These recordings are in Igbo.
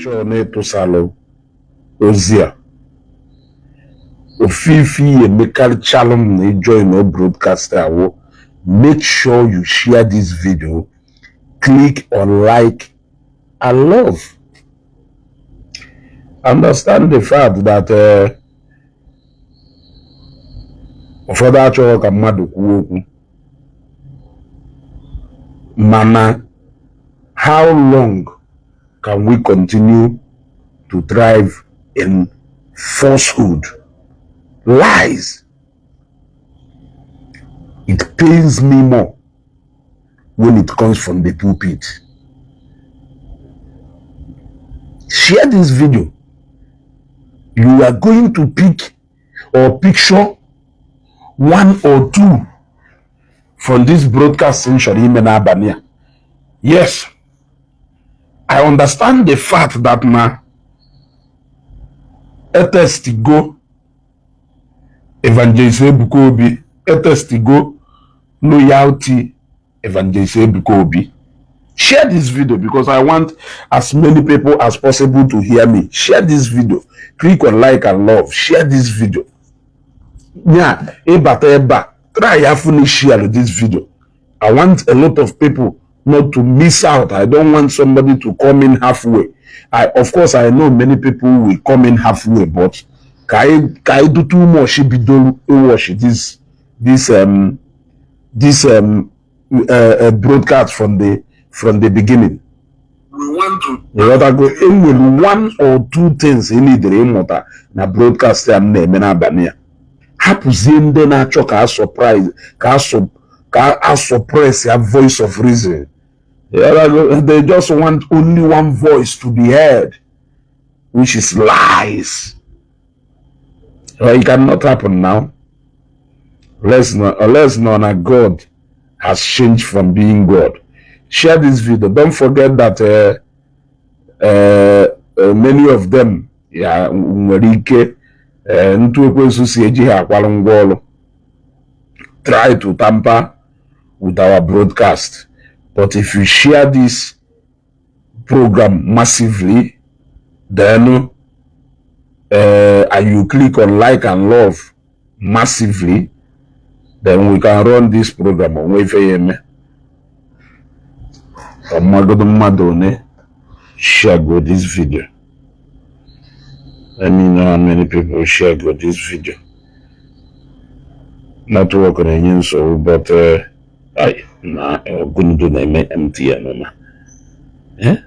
Sure na ịtụsalụ ozi a ofufe ihe emekarịchalụ m na ịjoin no broadcast awụ. Make sure you share this video, click on like and love. Understand the fact that ụfọdụ achọghị ka mmadụ kwuo okwu, mana how long can we continue to thrive in falsehood, lies? It pains me more when it comes from the pulpit. Share this video. You are going to pick or picture one or two from this broadcast chọrọ ime n'abalị a. Yes, I understand the fact that na etestigo Evangelist Ebuka Obi, etestigo loyalty Evangelist Ebuka Obi. Share this video because I want as many people as possible to hear me. Share this video, click on like and love. Share this video. Nya ịbata ebe a, try ya finish share this video. I want a lot of people not to miss out. I don't want somebody to come in halfway. I of course, I know many people will come in halfway, but ka anyị do too much bidoro watch this broadcast from the beginning. We want to Ịghọtago? Enwere one or two things ị nidere ịmụta na broadcast a m na-eme n'abalị a. Hapụzie ndị na-achọ ka a surprise ka a suppress ya voice of reason. Ịghọtago? They just want only one voice to be heard, which is lies. Well, it cannot happen now. Unless not, unless not God has changed from being God. Share this video. Don't forget that many of them, ya nwere ike ntu ekwensu si eji ha akwalụ ngwa ọrụ, try to tamper with our broadcast. But if you share this program massively, then and you click on like and love massively, then we can run this program. Onwe ife ya eme ka mmagodo mmadụ one share go this video. Let me know how many people share go this video. Network na-enye nsogbu, but ai na ogundo na-eme MTN na eh?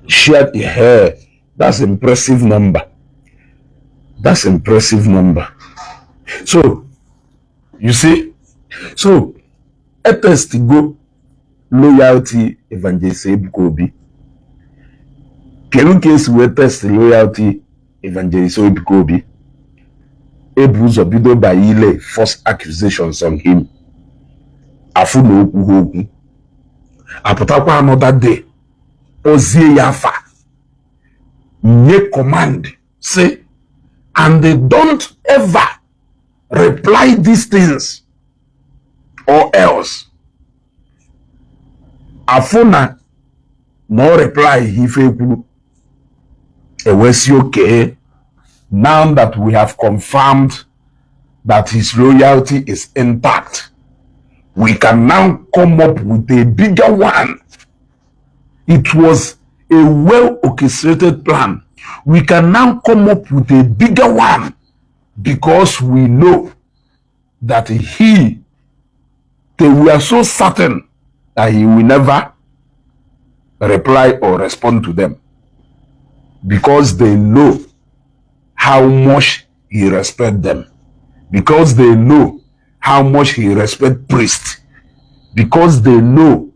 Share here. That's impressive number. That's impressive number. So you see, so etestigo loyalty Evangelist Ebuka Obi. Kedu ka esi wee test loyalty Evangelist Ebuka Obi? Ebu ụzọ bido by ile false accusations on him, afụ na okwu ha okwu apụtakwa. Another day, ozie ya afa, nye command say, "And they don't ever reply these things or else." Afụ na ọ reply ife ekwuru, ewesi, "Okay, now that we have confirmed that his loyalty is intact, we can now come up with a bigger one." It was a well orchestrated plan. We can now come up with a bigger one because we know that he they were so certain that he will never reply or respond to them, because they know how much he respect them, because they know how much he respect priest, because they know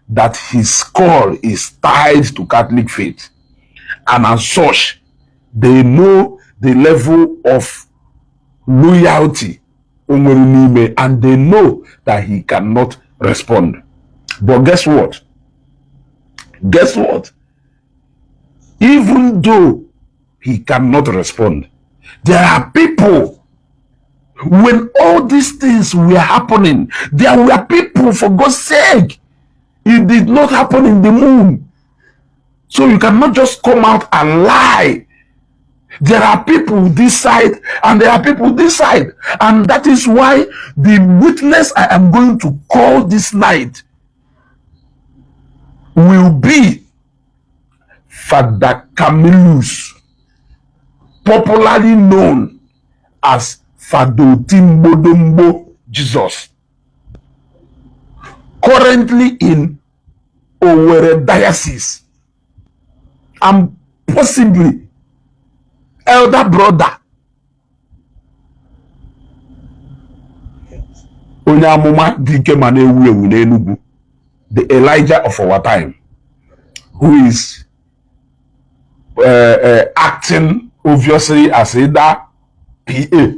that his call is tied to Catholic faith, and as such they know the level of loyalty o nwere n'ime, and they know that he cannot respond. But guess what? Guess what? Even though he cannot respond, there are people, when all these things were happening, there were people, for God's sake, it did not happen in the moon. So you cannot just come out and lie. There are people this side and there are people this side. And that is why the witness I am going to call this night will be Father Camillus, popularly known as Father Timbodombo Jesus, currently in Owerri Diocese and possibly elder brother onye amụma dị ike ma na-ewu ewu n'Enugu, the Elijah of our time, who is acting obviously as either PA.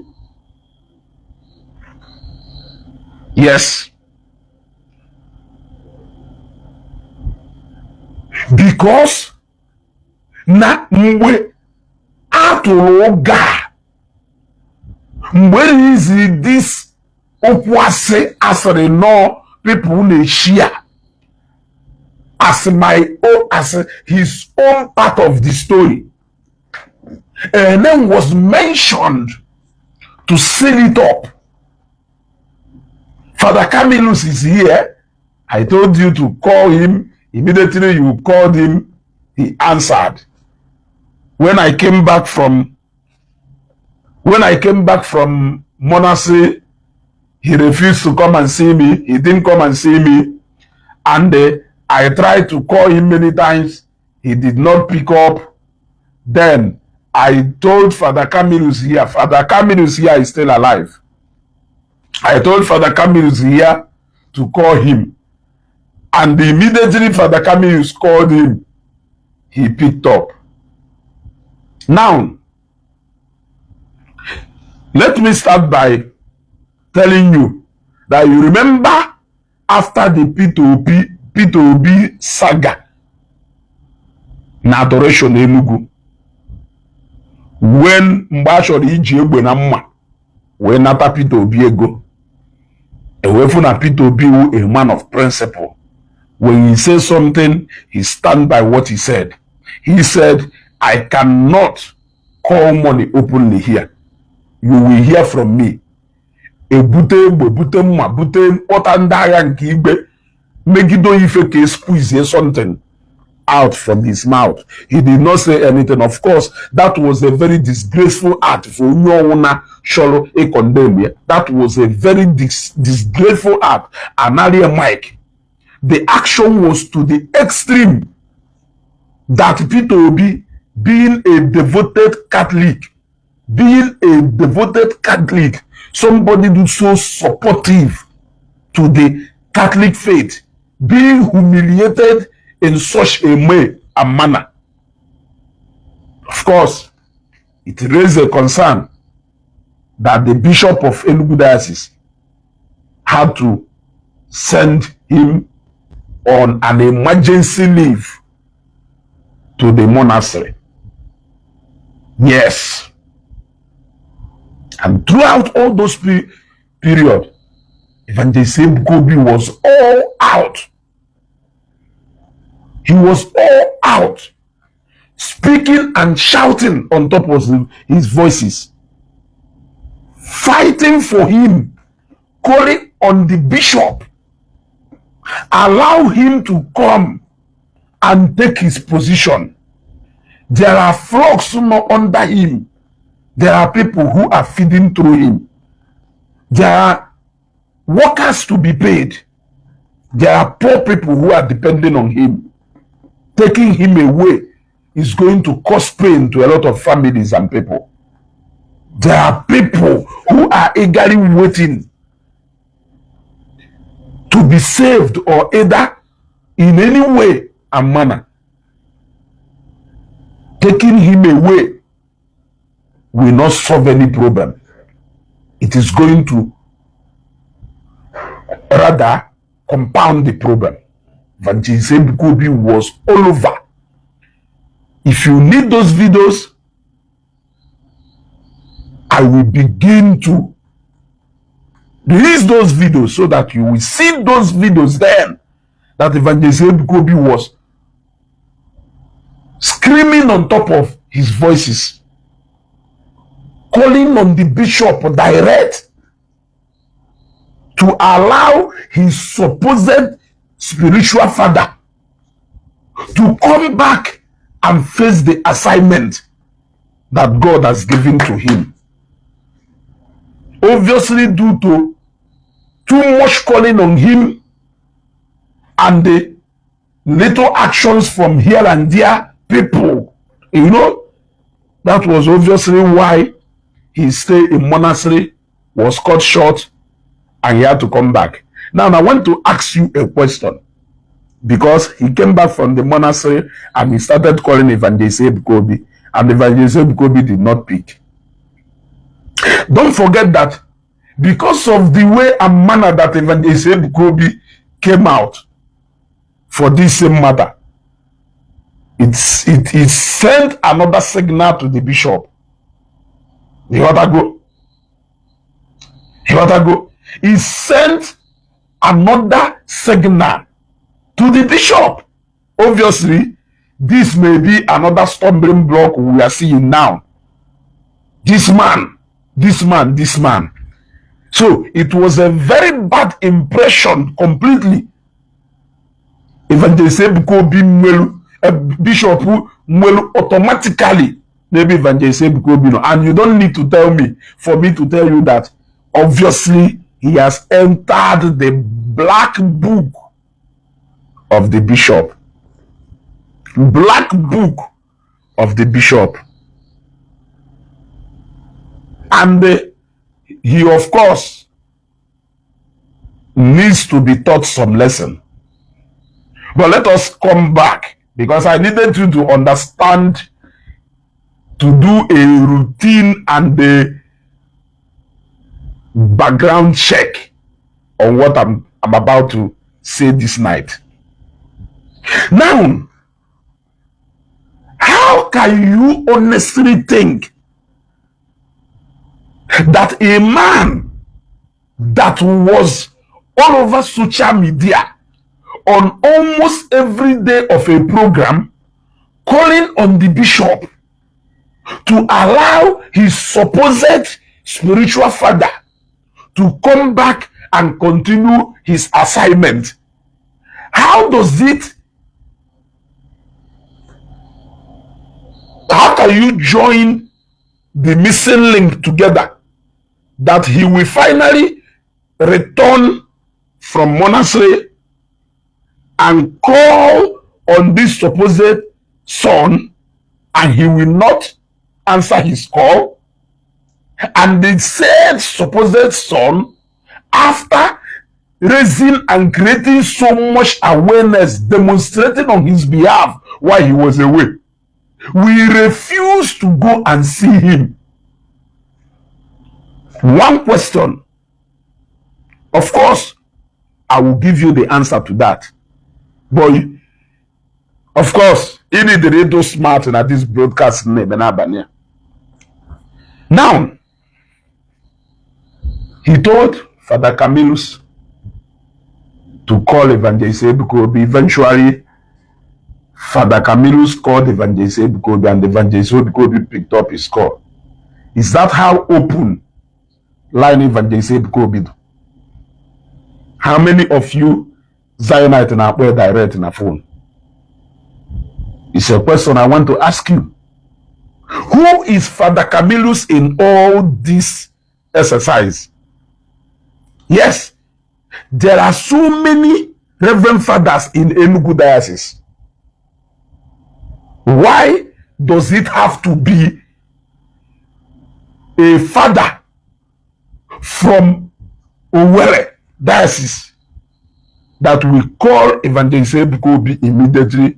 Yes. Because na mgbe a tụrụ ụga, mgbe release this okwu asị asịrị nọ people na-eshi ya as my own, as his own part of the story, a name was mentioned to seal it up. Father Camillus is here. I told you to call him. Immediately you called him, he answered. When I came back from monastery, he refused to come and see me. He didn't come and see me. And I tried to call him many times. He did not pick up. Then I told Father Camillus here, Father Camillus here is still alive. I told Father Camillus here to call him. And immediately Father Camillus called him, he picked up. Now, let me start by telling you that you remember after the P2P saga na Adoration Enugu, when mgbe a chọrọ iji egbe na mma wee nata Peter Obi ego, ewefu na Peter Obi wu a man of principle. When he says something, he stand by what he said. He said, I cannot call money openly here. You will hear from me. Ebute egbe, bute mma, bute mkpọta ndị agha nke igwe megide ife ka squeeze something out from his mouth. He did not say anything. Of course, that was a very disgraceful act for onye ọwụna chọrọ ịcondemn ya. That was a very disgraceful act. Anaria Mike. The action was to the extreme that Peter Obi, being a devoted Catholic, being a devoted Catholic, somebody who's so supportive to the Catholic faith, being humiliated in such a way and manner. Of course, it raised a concern that the Bishop of Enugu Diocese had to send him on an emergency leave to the monastery. Yes. And throughout all those period, Evangelist Ebuka Obi was all out. He was all out, speaking and shouting on top of his voices, fighting for him, calling on the bishop, allow him to come and take his position. There are flocks not under him. There are people who are feeding through him. There are workers to be paid. There are poor people who are depending on him. Taking him away is going to cause pain to a lot of families and people. There are people who are eagerly waiting to be saved or either in any way and manner. Taking him away will not solve any problem. It is going to rather compound the problem. Evangelist Ebuka Obi was all over. If you need those videos, I will begin to release those videos so that you will see those videos then that Evangelist Ebuka Obi was Screaming on top of his voices, calling on the bishop direct to allow his supposed spiritual father to come back and face the assignment that God has given to him. Obviously, due to too much calling on him and the little actions from here and there, people, that was obviously why his stay in monastery was cut short and he had to come back. Now, I want to ask you a question, because he came back from the monastery and he started calling Evangelist Ebuka Obi, and Evangelist Ebuka Obi did not pick. Don't forget that because of the way and manner that Evangelist Ebuka Obi came out for this same matter, it sent another signal to the bishop. The other go. The other go. He sent another signal to the bishop. Obviously, this may be another stumbling block we are seeing now. This man, this man, this man. So it was a very bad impression completely. Evangelist Ebuka Obi nwelu, Bishop nwelu automatically maybe Evangelist Ebuka Obi no. And you don't need to tell me for me to tell you that obviously he has entered the black book of the bishop. Black book of the bishop. And he, of course, needs to be taught some lesson. But let us come back, because I needed you to understand, to do a routine and a background check on what I'm about to say this night. Now, how can you honestly think that a man that was all over social media on almost every day of a program calling on the bishop to allow his supposed spiritual father to come back and continue his assignment, how can you join the missing link together that he will finally return from monastery and call on this supposed son and he will not answer his call, and the said supposed son, after raising and creating so much awareness, demonstrating on his behalf while he was away, we refuse to go and see him? One question. Of course, I will give you the answer to that. But of course, you need to do smart na this broadcast name n'abalị a. Now, he told Father Camillus to call Evangelist Ebuka Obi. Eventually, Father Camillus called Evangelist Ebuka Obi and Evangelist Ebuka Obi picked up his call. Is that how open line Evangelist Ebuka Obi do? How many of you Zionite na-akpọ direct na phone? It's a question I want to ask you. Who is Father Camillus in all this exercise? Yes, there are so many reverend fathers in Enugu Diocese. Why does it have to be a father from Owerri Diocese that will call Evangelist Ebuka Obi immediately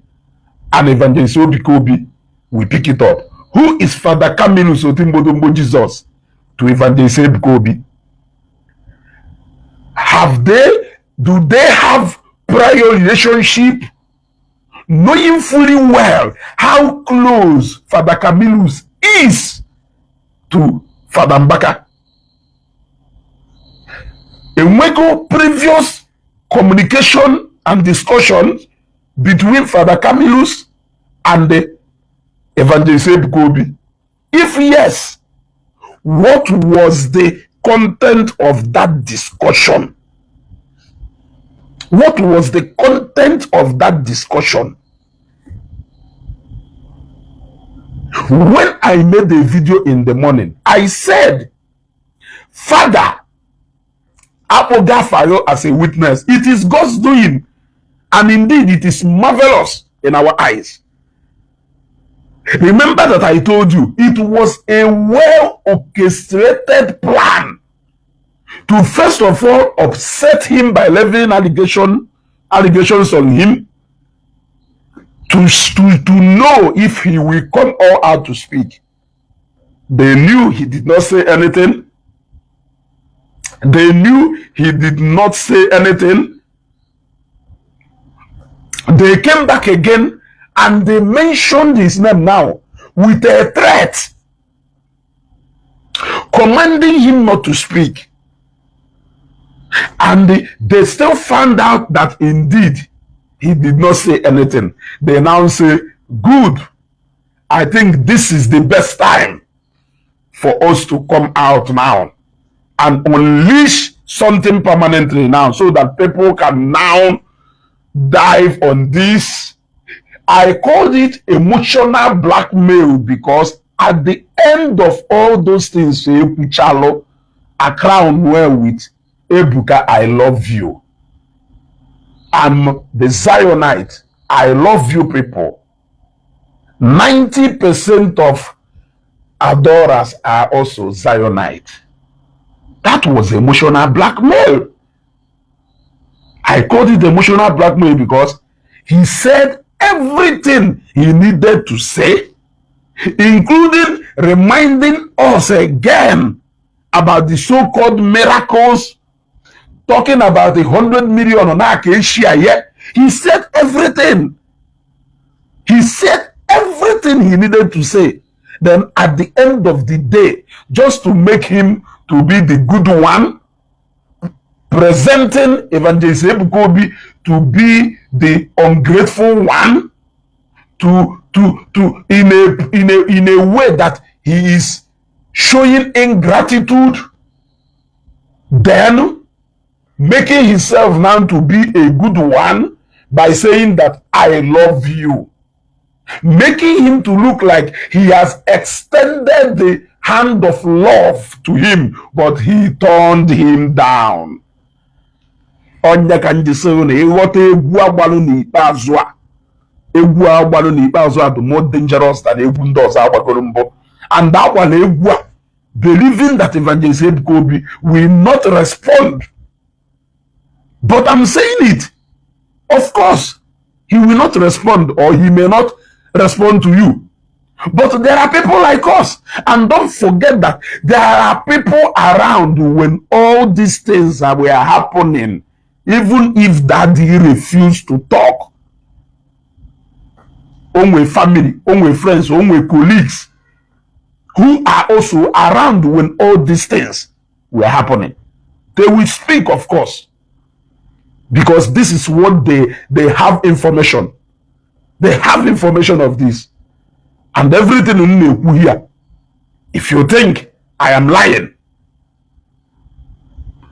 and Evangelist Ebuka Obi will pick it up? Who is Father Camillus Otimbodombo Jesus to Evangelist Ebuka Obi? Have they, do they have prior relationship, knowing fully well how close Father Camillus is to Father Mbaka? Enwego previous communication and discussion between Father Camillus and the Evangelist Ebuka Obi? If yes, what was the content of that discussion? What was the content of that discussion? When I made a video in the morning, I said, Father, Apoga Pharaoh as a witness. It is God's doing. And indeed, it is marvelous in our eyes. Remember that I told you it was a well orchestrated plan to first of all upset him by levying allegations on him to know if he will come all out to speak. They knew he did not say anything. They knew he did not say anything. They came back again and they mentioned his name now with a threat, commanding him not to speak. And they still found out that indeed he did not say anything. They now say, "Good, I think this is the best time for us to come out now and unleash something permanently now so that people can now dive on this." I called it emotional blackmail because at the end of all those things, ekwuchalụ a crown well with "Ebuka, I love you. I'm the Zionite. I love you people." 90% of adorers are also Zionite. That was emotional blackmail. I called it emotional blackmail because he said everything he needed to say, including reminding us again about the so-called miracles, talking about the 100 million on Asia. Yeah, he said everything. He said everything he needed to say. Then at the end of the day, just to make him to be the good one, presenting Evangelist Ebuka Obi to be the ungrateful one, to in a way that he is showing ingratitude, then making himself now to be a good one by saying that "I love you," making him to look like he has extended the hand of love to him, but he turned him down. Onye ka m ji sị na ịghọta egwu agbalụ n'ikpeazụ a, egwu agbalụ n'ikpeazụ a dị more dangerous than egwu ndị ọzọ agbagoro mbụ. And agbala egwu a believing that Evangelist Ebuka Obi will not respond. But I'm saying it, of course he will not respond, or he may not respond to you, but there are people like us. And don't forget that there are people around when all these things were happening. Even if daddy refused to talk, onwe family, onwe friends, onwe colleagues who are also around when all these things were happening. They will speak, of course, because this is what they have information. They have information of this and everything m na-ekwu here. If you think I am lying,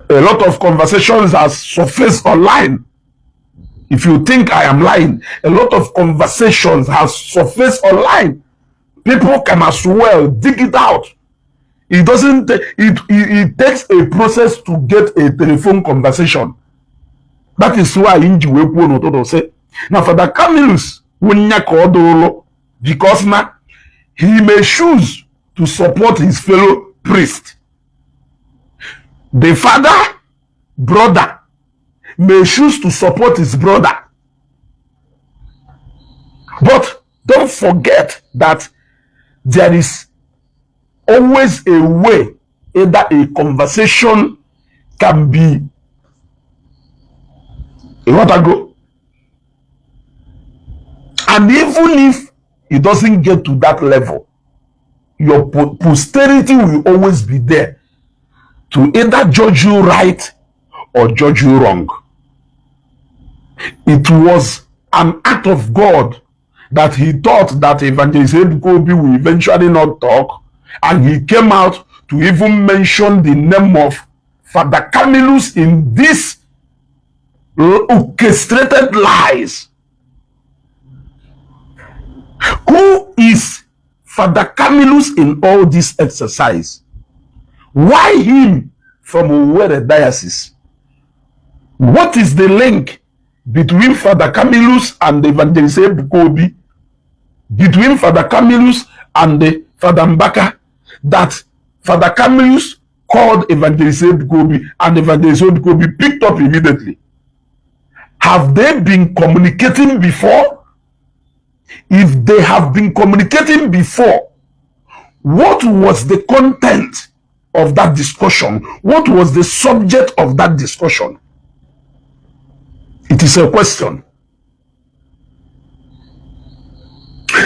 a lot of conversations has surfaced online. If you think I am lying, a lot of conversations has surfaced online. People can as well dig it out. It doesn't it, it it takes a process to get a telephone conversation. That is why m ji wee kwuo n'ụtụtụ sị na Father Camillus wụnya ka ọ dụrụ, because na he may choose to support his fellow priest. The father brother may choose to support his brother, but don't forget that there is always a way either a conversation can be. Ịghọtago? And even if it doesn't get to that level, your posterity will always be there to either judge you right or judge you wrong. It was an act of God. That he thought that Evangelist Ebuka Obi will eventually not talk, and he came out to even mention the name of Father Camillus in this orchestrated lies. Who is Father Camillus in all this exercise? Why him from Owerri Diocese? What is the link between Father Camillus and Evangelist Ebuka Obi? Between Father Camillus and the Father Mbaka, that Father Camillus called Evangelist Ebuka Obi and Evangelist Ebuka Obi picked up immediately? Have they been communicating before? If they have been communicating before, what was the content of that discussion? What was the subject of that discussion? It is a question.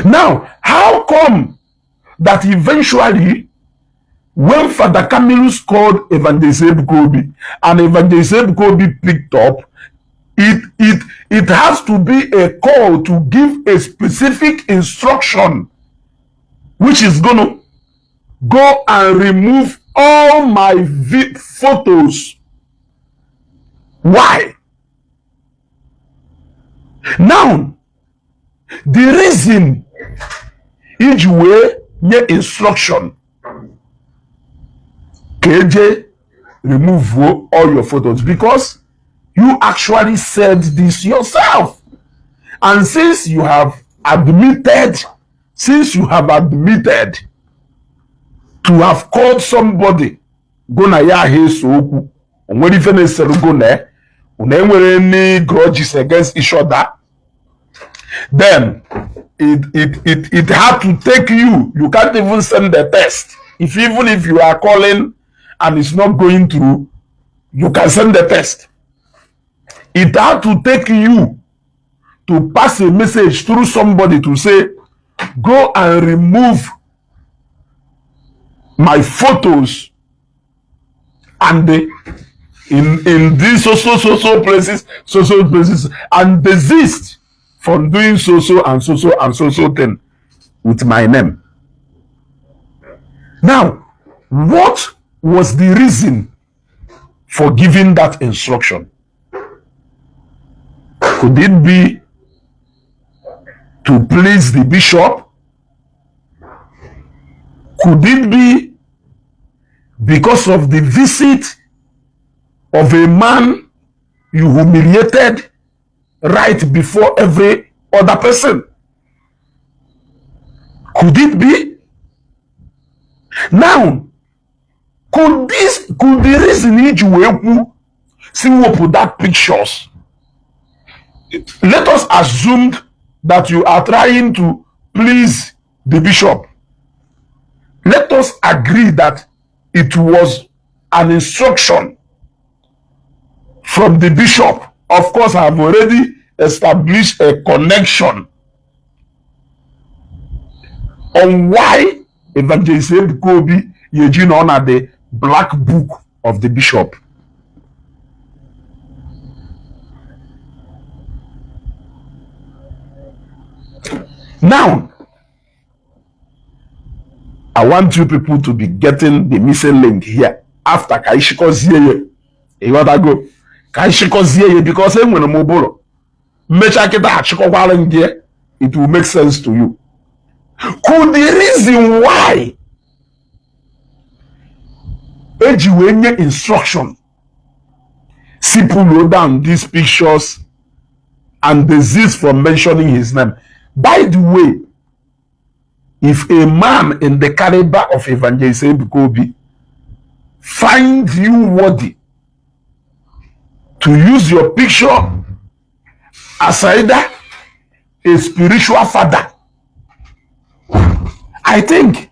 Now, how come that eventually, when Father Camillus called Evangelist Ebuka Obi and Evangelist Ebuka Obi picked up, it has to be a call to give a specific instruction, which is gonna go and remove all my photos? Why? Now, the reason iji wee nye instruction ka eje remove all your photos, because you actually said this yourself, and since you have admitted to have called somebody go na ya ahụ eso okwu, o nwere ife na-esere go na unu enwere any grudges against each other, then it had to take you. You can't even send the text. If even if you are calling and it's not going through, you can send the text. It had to take you to pass a message through somebody to say, "Go and remove my photos and the in these so so so so places, so so places, and desist from doing so so and so so and so so thing with my name." Now, what was the reason for giving that instruction? Could it be to please the bishop? Could it be because of the visit of a man you humiliated right before every other person? Could it be? Now, could the reason iji wee kwu si wepụ that pictures, let us assume that you are trying to please the bishop. Let us agree that it was an instruction from the bishop. Of course, I have already established a connection on why Evangelist Ebuka Obi yeji nọ na the black book of the bishop. Now, I want you people to be getting the missing link here after ka ishikozie ya. Ịghọtago? Ka ishikozie ya, because enwere m ụbụrụ mmecha kịta achịkọkwara m gị, it will make sense to you. Could the reason why eji wee nye instruction si pull down these pictures and desist from mentioning his name? By the way, if a man in the caliber of Evangelist Ebuka Obi finds you worthy to use your picture as either a spiritual father, I think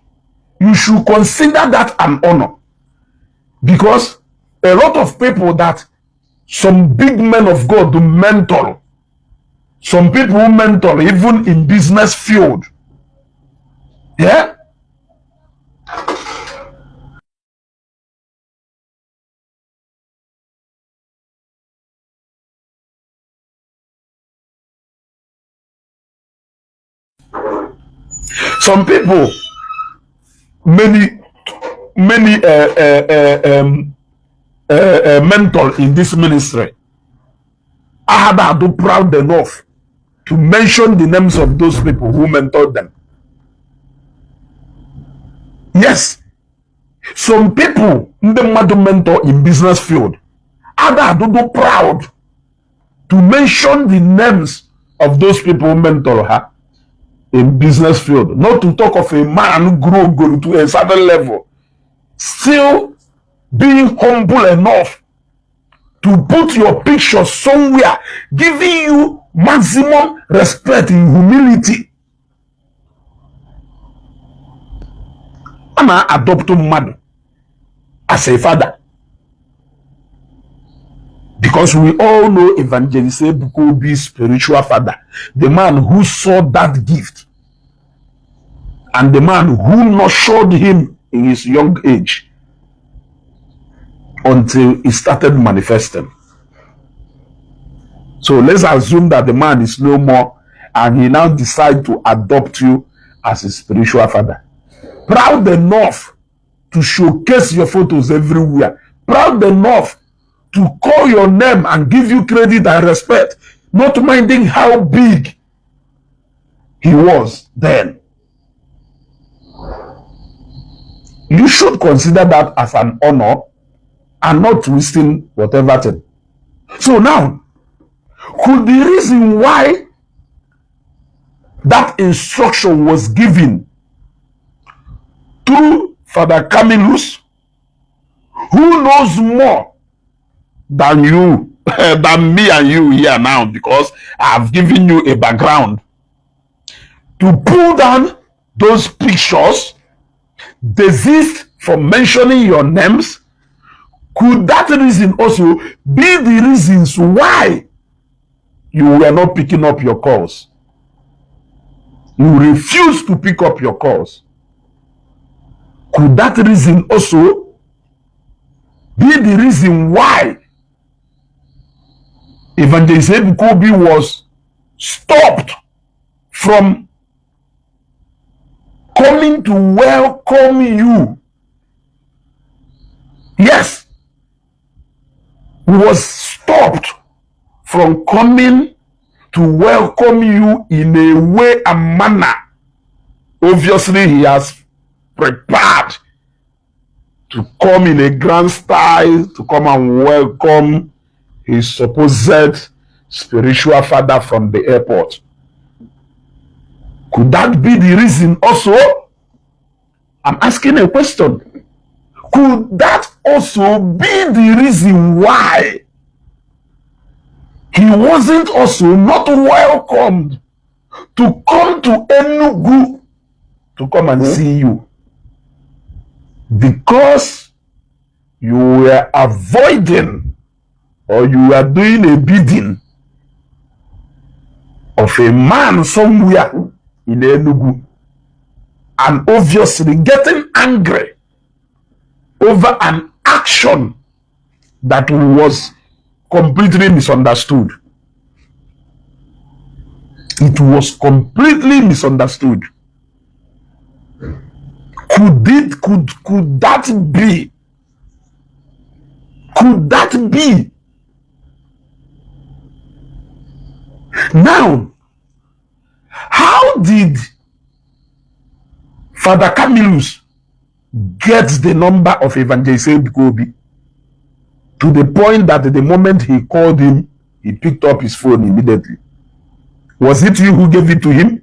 you should consider that an honor, because a lot of people that some big men of God do mentor, some people who mentor even in business field, yeah. Some people, many many mentor in this ministry ahada proud enough to mention the names of those people who mentored them. Yes, some people, ndị mmadụ mentor in business field, ada adụdụ proud to mention the names of those people who mentor ha in business field. Not to talk of a man grow go to a certain level, still being humble enough to put your picture somewhere, giving you maximum respect in humility. A na-adopt mmadụ as a father, because we all know Evangelist Ebuka Obi's spiritual father, the man who saw that gift and the man who nurtured him in his young age until he started manifesting. So let's assume that the man is no more and he now decide to adopt you as his spiritual father. Proud enough to showcase your photos everywhere. Proud enough to call your name and give you credit and respect, not minding how big he was then. You should consider that as an honor and not twisting whatever thing. So now, could the reason why that instruction was given through Father Camillus, who knows more than you, than me and you here now, because I've given you a background, to pull down those pictures, desist from mentioning your names? Could that reason also be the reasons why you were not picking up your calls? You refused to pick up your calls. Could that reason also be the reason why Evangelist Ebuka Obi was stopped from coming to welcome you? Yes, was stopped from coming to welcome you in a way and manner. Obviously, he has prepared to come in a grand style to come and welcome his supposed spiritual father from the airport. Could that be the reason also? I'm asking a question. Could that also be the reason why he wasn't also not welcomed to come to Enugu to come and see you? Because you were avoiding, or you were doing a bidding of a man somewhere in Enugu, and obviously getting angry over an action that was completely misunderstood. It was completely misunderstood. Could that be? Could that be? Now, how did Father Camillus get the number of Evangelist Ebuka Obi to the point that the moment he called him, he picked up his phone immediately? Was it you who gave it to him?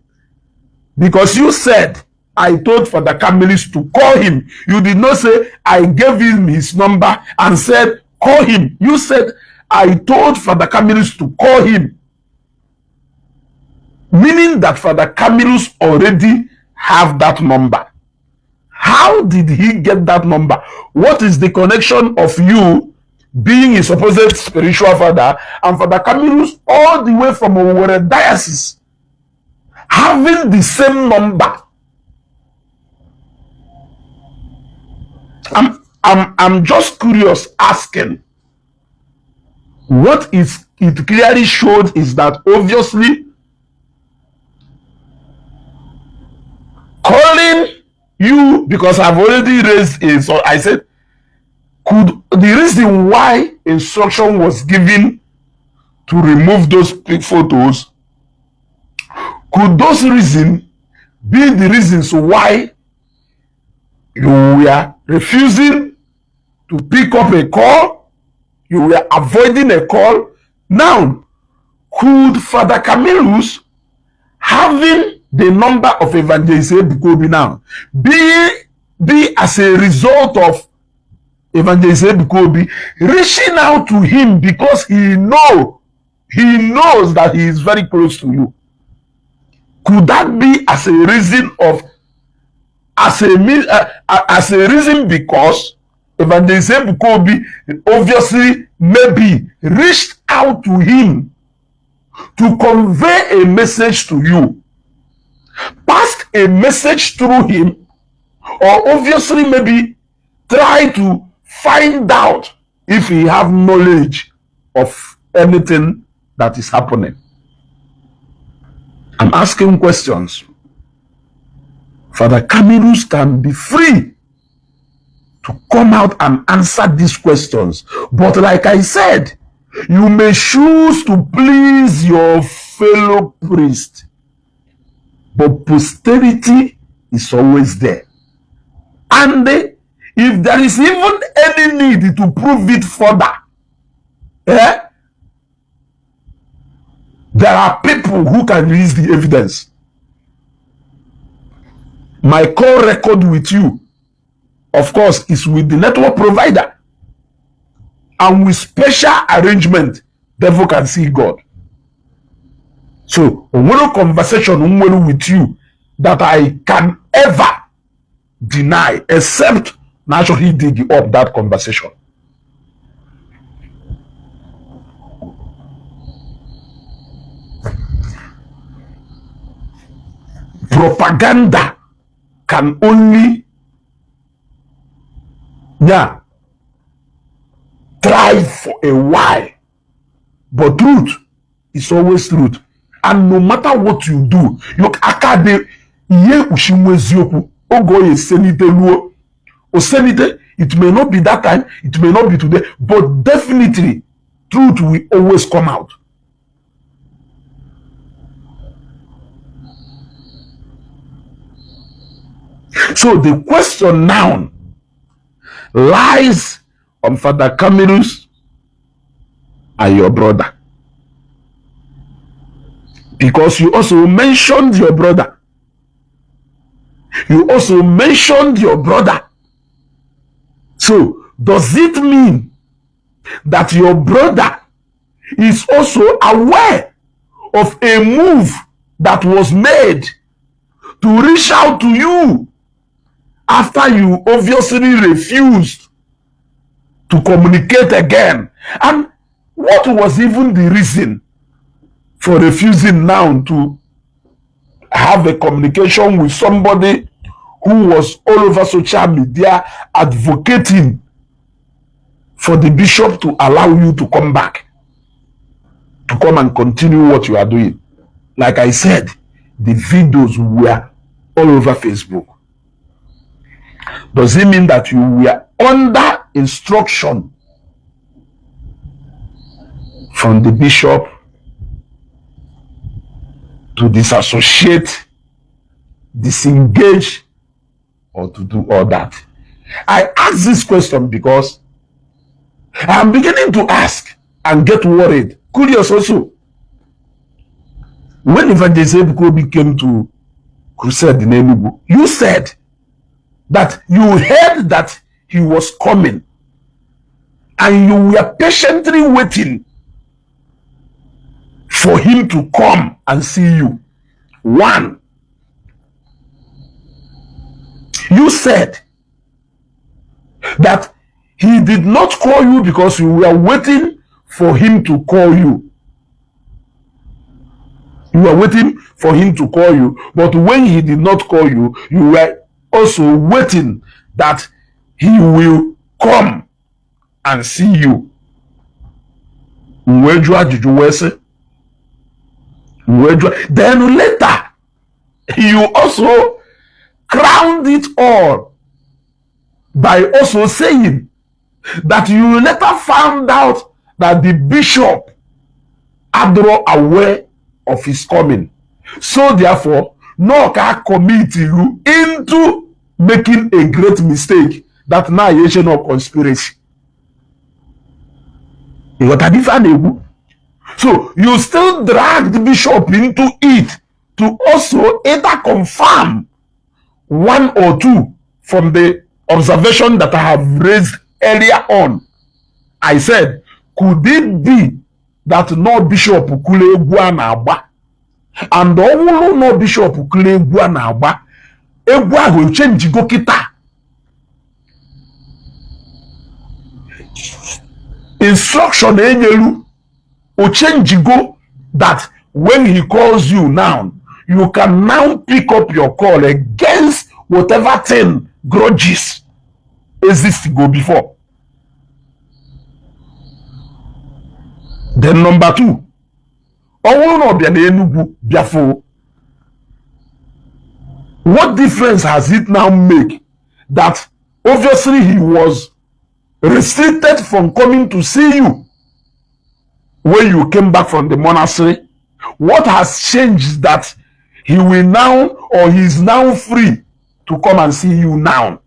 Because you said, I told Father Camillus to call him. You did not say, I gave him his number and said, call him. You said, I told Father Camillus to call him. Meaning that Father Camillus already have that number. How did he get that number? What is the connection of you being his supposed spiritual father and Father Camillus all the way from Owerri Diocese having the same number? I'm just curious asking. What is it clearly showed is that obviously Calling you because I've already raised a, so I said, could the reason why instruction was given to remove those photos, could those reason be the reasons why you were refusing to pick up a call? You were avoiding a call. Now, could Father Camillus having the number of Evangelist Ebuka Obi now be as a result of Evangelist Ebuka Obi reaching out to him because he knows that he is very close to you? Could that be as a reason of as a as a reason, because Evangelist Ebuka Obi obviously maybe reached out to him to convey a message to you, passed a message through him, or obviously maybe try to find out if he have knowledge of anything that is happening? I'm asking questions. Father Camillus can be free to come out and answer these questions. But like I said, you may choose to please your fellow priest, but posterity is always there. And if there is even any need to prove it further, eh, there are people who can release the evidence. My call record with you, of course, is with the network provider. And with special arrangement, devil can see God. So, onwere conversation nwere with you that I can ever deny, except na achọghị dig up that conversation. Propaganda can only, yeah, thrive for a while, but truth is always truth. And no matter what you do, you aka dị ihe ekpuchi nwa eziokwu oge ọ ya eselite luo oselite. It may not be that time, it may not be today, but definitely truth will always come out. So the question now lies on Father Camillus and your brother, because you also mentioned your brother. You also mentioned your brother. So does it mean that your brother is also aware of a move that was made to reach out to you after you obviously refused to communicate again? And what was even the reason for refusing now to have a communication with somebody who was all over social media advocating for the bishop to allow you to come back, to come and continue what you are doing? Like I said, the videos were all over Facebook. Does it mean that you were under instruction from the bishop to disassociate, disengage, or to do all that? I ask this question because I'm beginning to ask and get worried, curious also. When Evangelist Ebuka Obi came to crusade in Enugu, you said that you heard that he was coming and you were patiently waiting for him to come and see you. One, you said that he did not call you because you were waiting for him to call you. You were waiting for him to call you, but when he did not call you, you were also waiting that he will come and see you. Wee jụọ ajụjụ wee sị, wee jụọ. Then later, you also crowned it all by also saying that you later found out that the bishop adịrọ aware of his coming. So therefore, no ka commit you into making a great mistake that now you no conspiracy. You got ife a na-ekwu? So you still drag the bishop into it to also either confirm one or two from the observation that I have raised earlier on. I said, could it be that no bishop kụrụ egwu a na-agba, and ọ wụrụ no bishop kụrụ egwu a na-agba, egwu ahụ echenjigo kịta? Instruction enyelu ochenjigo that when he calls you now, you can now pick up your call against whatever thing grudges exist go before. Then number two, ọ bụrụ na ọ bịa na Enugu bịafụ, what difference has it now make that obviously he was restricted from coming to see you when you came back from the monastery? What has changed that he will now, or he is now free to come and see you now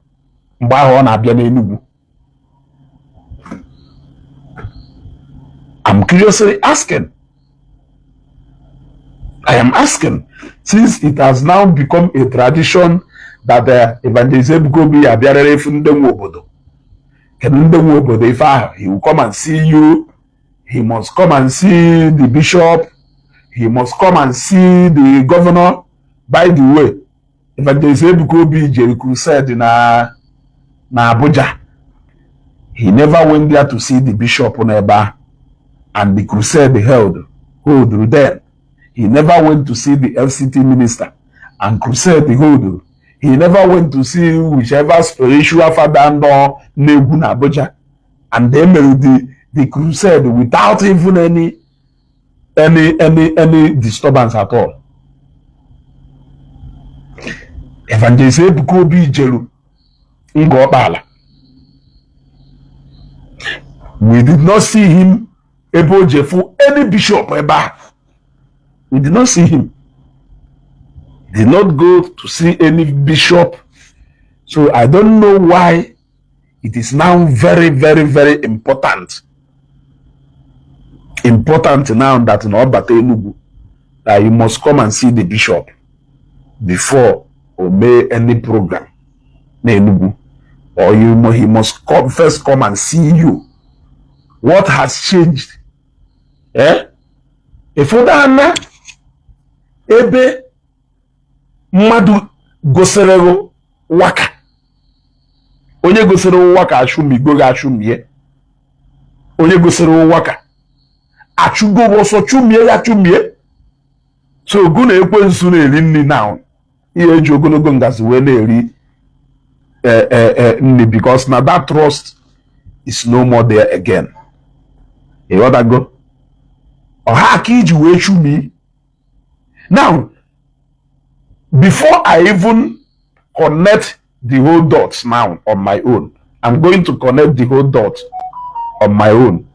mgbe ahụ ọ na-abịa n'Enugu? I'm curiously asking. I am asking, since it has now become a tradition that the Evangelist Ebuka Obi abịarịrị ifu ndị nwe obodo. Kedu ndị nwe obodo ife ahụ? He will come and see you. He must come and see the bishop. He must come and see the governor. By the way, Evangelist Ebuka Obi jere crusade na Abuja. He never went there to see the bishop n'ebe ahụ, and the crusade held hold then. He never went to see the FCT minister, and crusade hold. He never went to see whichever spiritual father nọ na-egwu na Abuja, and they made the crusade without even any disturbance at all. Evangelist Ebuka Obi jeru Ngor Okpala. We did not see him ebe o jefu any bishop ebe a. We did not see him. Did not go to see any bishop. So I don't know why it is now very, very, very important. Important now that in ọ bata Enugu, that you must come and see the bishop before o mee any program na Enugu, or he must come first come and see you. What has changed? Eh? Ịfụdana ebe mmadụ gosiri waka, onye gosiri waka achụmigo gị achụmie, onye gosiri waka achụgo gị ọsọ chụmie ya chụmie. So gụ na ekwensu na-eri nri now, ihe eji ogologo ngazi wee na-eri nri, because na that trust is no more there again. Ịghọtago? Ọha aka iji wee chụmie. Now, before I even connect the whole dots now on my own, I'm going to connect the whole dot on my own.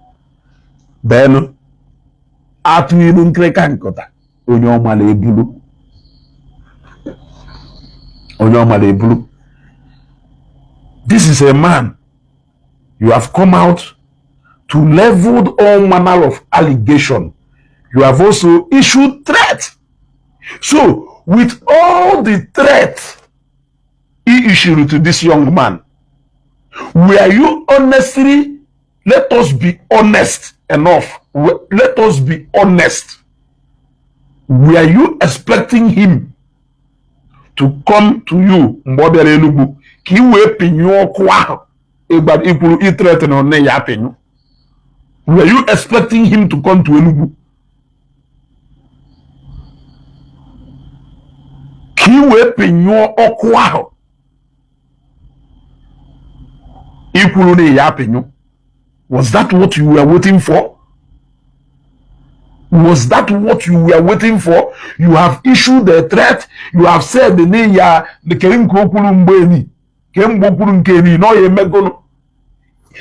Then atụ ilu nkịrịka nkụta, onye ọmala ebulu, onye ọmala ebulu. This is a man you have come out to level all manner of allegation. You have also issued threat. So with all the threat he issued to this young man, were you honestly, let us be honest enough, let us be honest, were you expecting him to come to you mgbe ọ bịara Enugu ka ị wee pinyụọ ọkụ ahụ ikwuru ithreaten nne ya apịnyụ? Were you expecting him to come to Enugu ka ị wee pinyụọ ọkụ ahụ ikwuru na ya apịnyụ? Was that what you were waiting for? Was that what you were waiting for? You have issued a threat. You have said na ya kere nke o kwuru mgbe eni kemgbe o kwuru nke eni na ọ ya emegonu.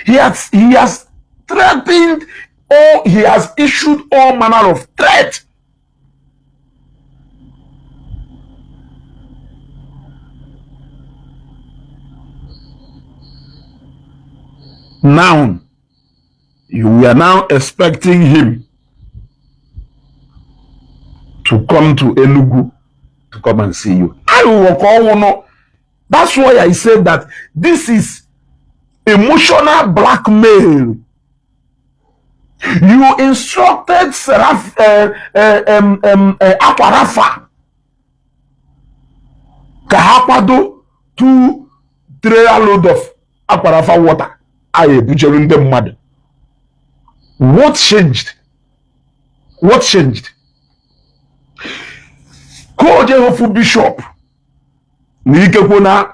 He has threatened or he has issued all manner of threat. Now, you are now expecting him to come to Enugu to come and see you. Aghụghọ ka ọ wụnụ. That's why I said that this is emotional blackmail. You instructed Seraph, Aquarapha ka ha kwado two trailer load of Aquarapha water a ebujere ndị mmadụ. What changed? What changed? Ka o jee hụfụ bishop na ikekwe na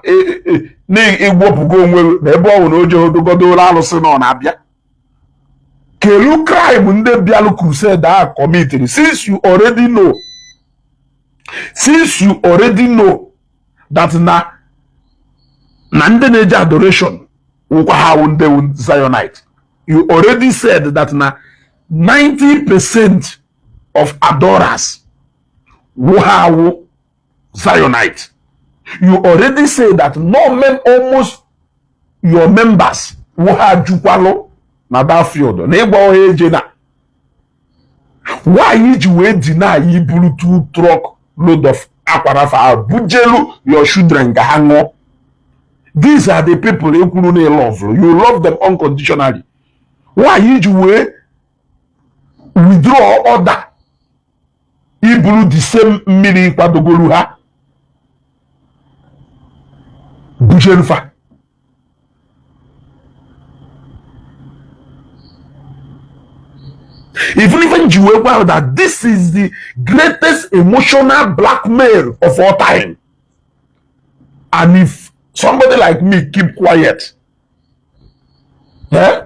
na-egwopụgo onwe na ebe ọ bụ na o jee dogodoro alụsị na ọ na-abịa. Kelu crime ndị bịalụ crusade a committed, since you already know that na ndị na-eje adoration wụkwa ha wụ ndị wụ Zionite. You already said that na 90% of adorers wụ ha wụ Zionite. You already say that no men, almost your members wụ ha jukwalụ na that field na ịgba ọha eje na why iji wee deny iburu two truck load of Aquarapha bujelu your children ka ha ṅụọ? These are the people ekwuru na love you, love them unconditionally. Why iji wee withdraw order iburu the same mmiri kwadogolu ha bujelu fa? Even even ji wee gwa that this is the greatest emotional blackmail of all time, and if somebody like me keep quiet, eh?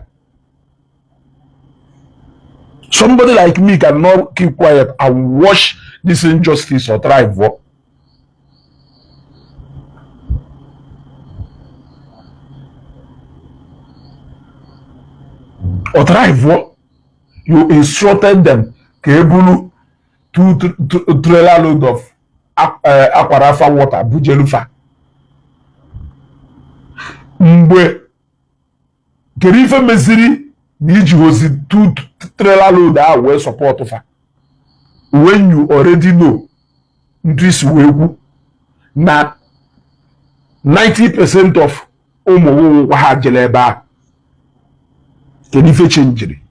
Somebody like me cannot keep quiet and watch this injustice or thrive. Or thrive. You instructed them ka e buru two trailer load of Aquarapha water bujelufa. Mgbe kedu ife meziri na iji hozi two trailer load ahụ wee support fa, when you already know ntu isi wee kwu na 90% of ụmụ nwụnwụkwa ha jere ebe ahụ? Kedu ife chenjiri?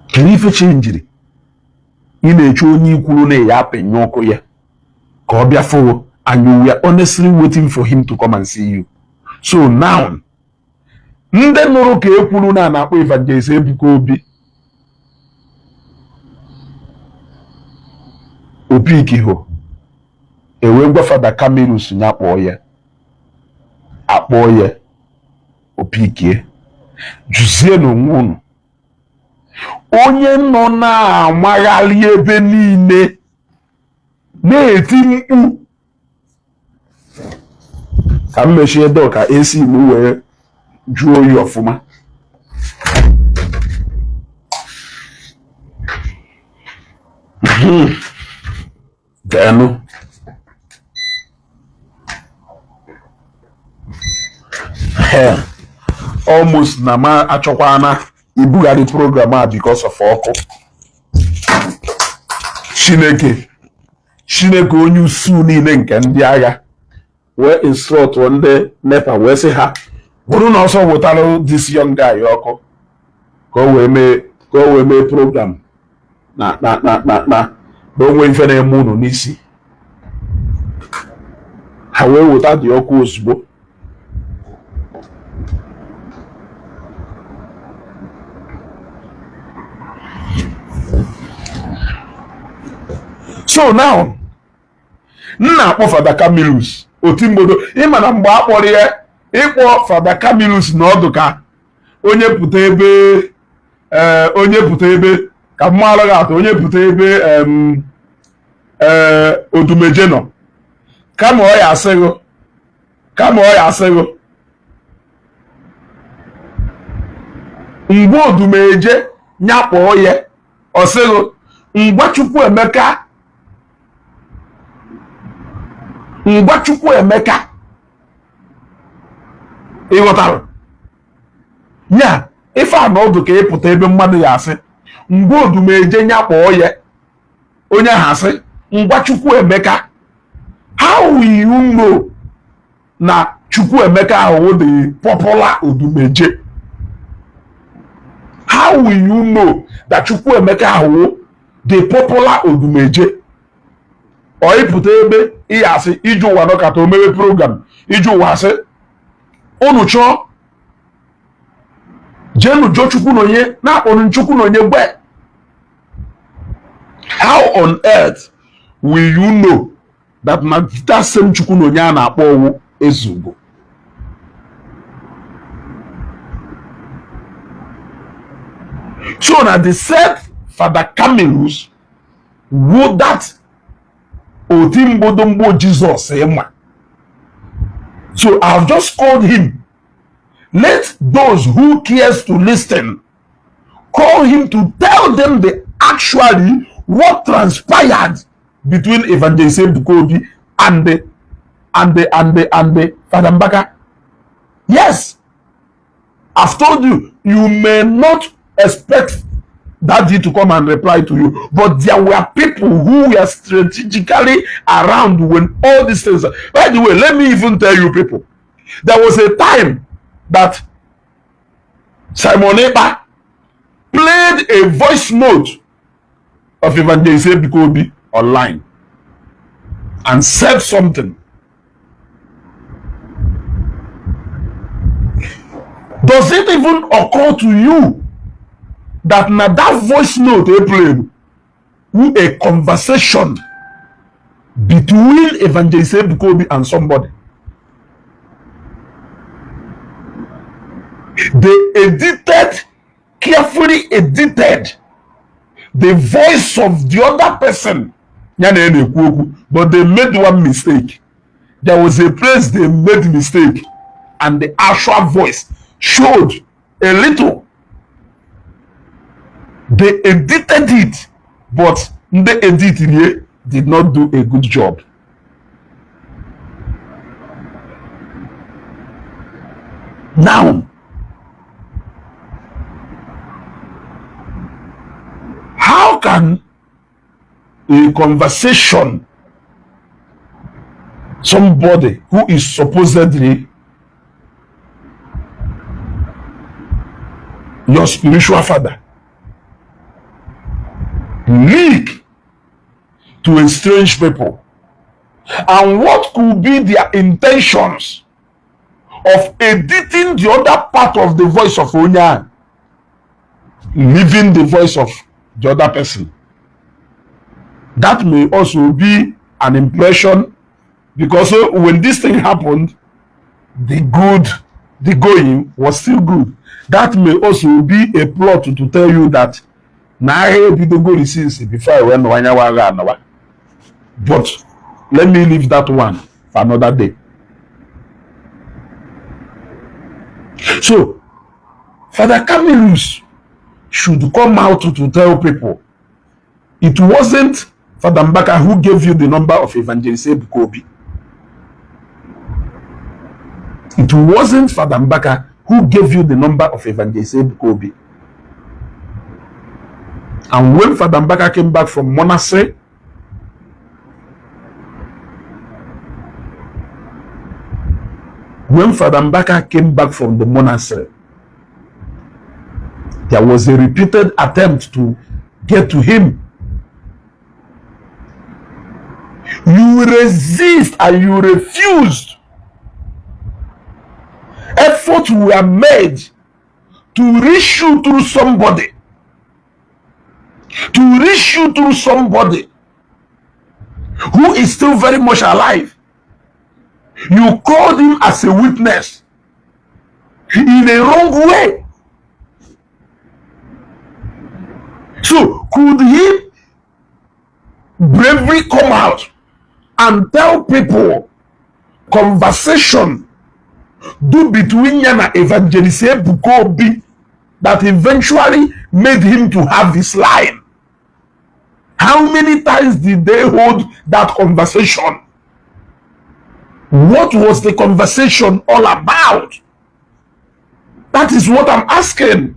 Kedu ife chenjiri? Ị na-eche onye ikwuru na ya apịnye ọkụ ya ka ọ bịa fụwo, and you were honestly waiting for him to come and see you. So now ndị nụrụ ka e kwuru na na-akpọ Evangelist Ebuka Obi Opikiho, ewee gwa Fada Camillus ya kpọọ ya, akpọọ ya Opikie. Jụzie n'onwe unu, onye nọ na-amagharị ebe niile na-eti mkpu ka m mechie dọọ ka esi m wee jụọ oyi ọfụma. Deenụ almost na ma achọkwana ibugharị program a because of ọkụ. Chineke, Chineke onye usu niile nke ndị agha wee instruct ndị NEPA wee sị ha bụrụ na ọsọ wụtara this young guy ọkụ ka o wee mee program na onwe ife na-eme unu n'isi. Ha wee wụta dị ọkụ ozugbo. So now m na-akpọ Fada Camillus Otimbodo, ịma na mgbe a kpọrọ ya Ịkpọ Fada Camillus na ọdụ ka onye pụta ebe, onye pụta ebe ka mma alụghị atụ, onye pụta ebe ee Odumeje nọ, kama ọ ya asịghị, kama ọ ya asịghị ngwa Odumeje nyakpọọ ya, ọ sịghị ngwa Chukwuemeka, ngwa Chukwuemeka. Ị ghọtara ya? Ife a na ọdụ ka ịpụta ebe mmadụ ya asị ngwa Odumeje nyakpọọ ya, onye ahụ asị ngwa Chukwuemeka. How will you know na Chukwuemeka ahụ the popular Odumeje? How will you know that Chukwuemeka ahụ the popular Odumeje? Ọ ịpụta ebe ị ya asị ije ụwa nọkata omewe program ije ụwa, asị unu chọọ jenu jụọ Chukwu na onye na-akpọrọ Chukwu na onye gwe. How on earth will you know that na that same Chukwu na onye a na-akpọ ọwụ Ezugo? So na the said Father Camillus wo that oti mgbodomgbo Jizọs ịma. So I have just called him. Let those who cares to listen call him to tell them the actually what transpired between Evangelist Ebuka Obi and the Father Mbaka. Yes, I've told you, you may not expect Daddy to come and reply to you, but there were people who were strategically around when all these things. By the way, let me even tell you people, there was a time that Simon Ekpa played a voice note of Evangelist Ebuka Obi online and said something. Does it even occur to you that na that voice note they played who a conversation between Evangelist Ebuka Obi and somebody? They edited, carefully edited the voice of the other person ya na na-ekwu okwu, but they made one mistake. There was a place they made mistake and the actual voice showed a little. They edited it, but ndị edit here did not do a good job. Now, how can a conversation somebody who is supposedly your spiritual father leak to a strange people, and what could be their intentions of editing the other part of the voice of onye, leaving the voice of the other person? That may also be an impression, because when this thing happened, the going was still good. That may also be a plot to tell you that na agha ebidogo since before I went anyanwụ agha anawa. But let me leave that one for another day. So Father Camillus should come out to tell people it wasn't Father Mbaka who gave you the number of Evangelist Ebuka Obi. It wasn't Father Mbaka who gave you the number of Evangelist Ebuka Obi. And when Father Mbaka came back from monastery, when Father Mbaka came back from the monastery, there was a repeated attempt to get to him. You resist and you refused. Efforts were made to reach you through somebody, to reach you through somebody who is still very much alive. You called him as a witness. in a wrong way. So could he bravely come out and tell people conversation do between ya na Evangelist Ebuka Obi that eventually made him to have this line? How many times did they hold that conversation? What was the conversation all about? That is what I'm asking.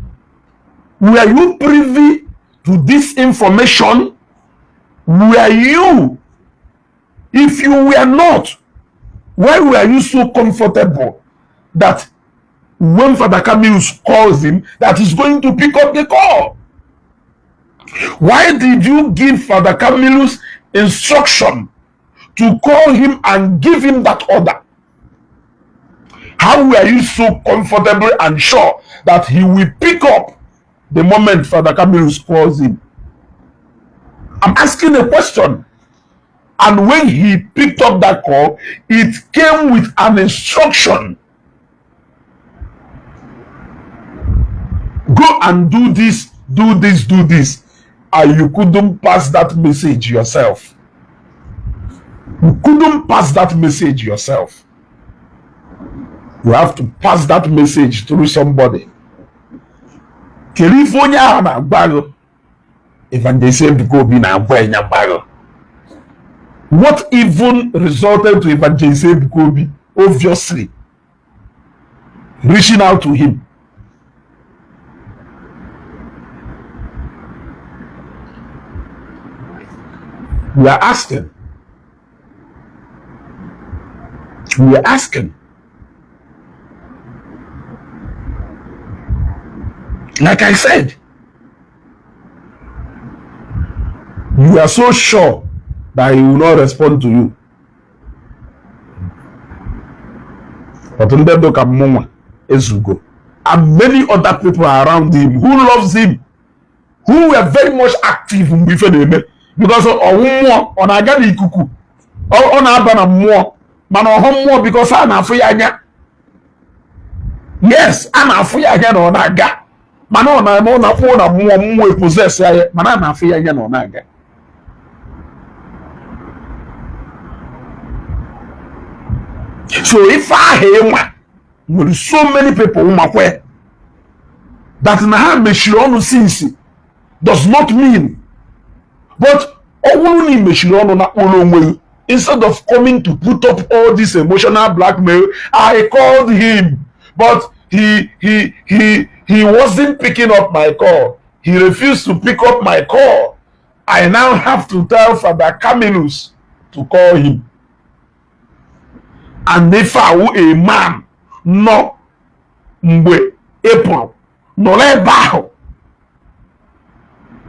Were you privy to this information? Were you? If you were not, why were you so comfortable that when Father Camillus calls him, that he's going to pick up the call? Why did you give Father Camillus instruction to call him and give him that order? How were you so comfortable and sure that he will pick up the moment Father Camillus calls him? I'm asking a question. And when he picked up that call, it came with an instruction. Go and do this, do this, do this. And you couldn't pass that message yourself. You couldn't pass that message yourself. You have to pass that message through somebody. Kedu ife onye ahụ na-agwa gị? Evangelist Ebuka Obi na-agwa ya gwa gị. What even resulted to Evangelist Ebuka Obi obviously reaching out to him? We are asking. We are asking. Like I said, you are so sure that he will not respond to you. But ndị dị ka mụnwa ezugo and many other people around him who loves him, who were very much active mgbe ife na-eme, because ọwụ mmụọ ọ na-aga n'ikuku, ọ na-aba na mmụọ, mana ọhụ mmụọ because a na-afụ ya anya. Yes, a na-afụ ya anya na ọ na-aga, mana ọ na-eme ọ na-akpọ na mmụọ mmụọ epossess ya, mana a na-afụ ya anya na ọ na-aga. So ife ahụ ịnwa nwere so many people makwe that na ha mechiri ọnụ since does not mean, but ọ bụrụ na ị mechiri ọnụ na kpọrọ onwe gị, instead of coming to put up all this emotional blackmail, I called him but he wasn't picking up my call. He refused to pick up my call. I now have to tell Father Camillus to call him. And if I were a man nọ mgbe ị pụrụ nọrọ ebe ahụ,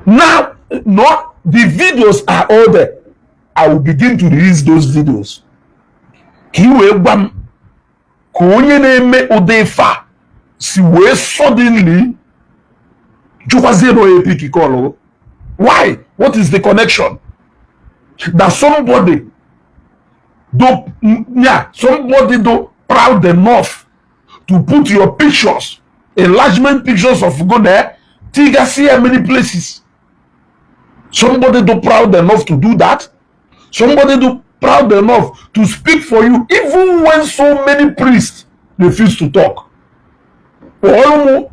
now no, the videos are all there. I will begin to release those videos ka ị wee gwa m ka onye na-eme ụdị ife a si wee suddenly jụkwazie na onye pick call. Why? What is the connection that somebody do, yeah, somebody do proud enough to put your pictures, enlargement pictures of go there, tiga see many places. Somebody do proud enough to do that. Somebody do proud enough to speak for you, even when so many priests refuse to talk. Ọlụmụ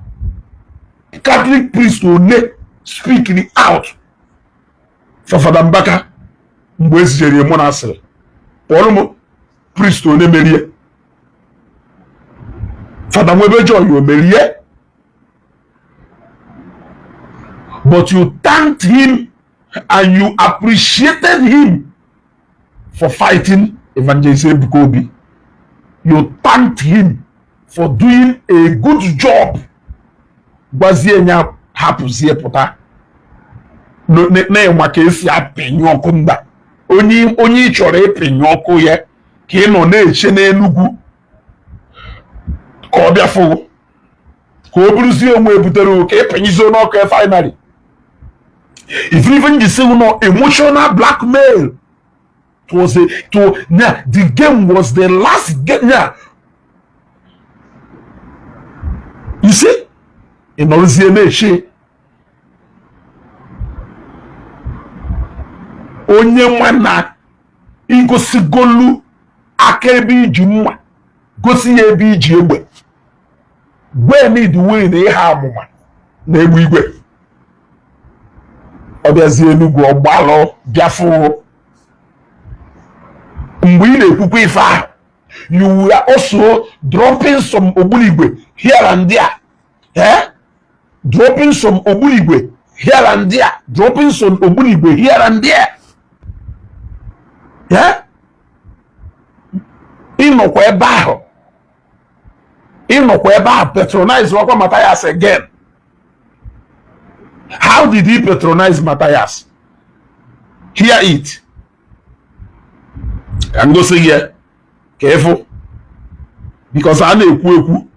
Catholic priest one speaking out for Fada Mbaka mgbe esijere monastery. Ọlụmụ priest one merie Fada Nwebe Joy o merie, but you thanked him and you appreciated him for fighting Evangelist Ebuka Obi. You thanked him for doing a good job. Gwazie ya hapụzie pụta na-enwa ka esi apịnyụ ọkụ mba onye onye ị chọrọ ịpịnyụ ọkụ ya ka ị nọ na-eche n'Enugwu ka ọ bịa fụrụ ka o buruzie onwe ebutere ka ịpịnyụzie n'ọkụ ya finally. If even you say no emotional blackmail was a to yeah, the game was the last game. Yeah. You see, ị nọrọzie na-eche onye nwa na igosigolu aka ebe iji mma, gosi ya ebe iji egbe, gwe need wee na ihe amụma na egbe igwe. Ọ bịazie Enugwu, ọgbalụ bịafụ. Mgbe ị na-ekwukwa ife ahụ, you were also dropping some ogbunigwe here and there, eh? Dropping some ogbunigwe here and there, dropping some ogbunigwe here and there, eh? Ịnọkwa ebe ahụ, ịnọkwa ebe ahụ patronize wakwa Matthias again. How did he patronize Matthias? Hear it, ka m gosi gị ya ka ịfụ, because a na-ekwu ekwu,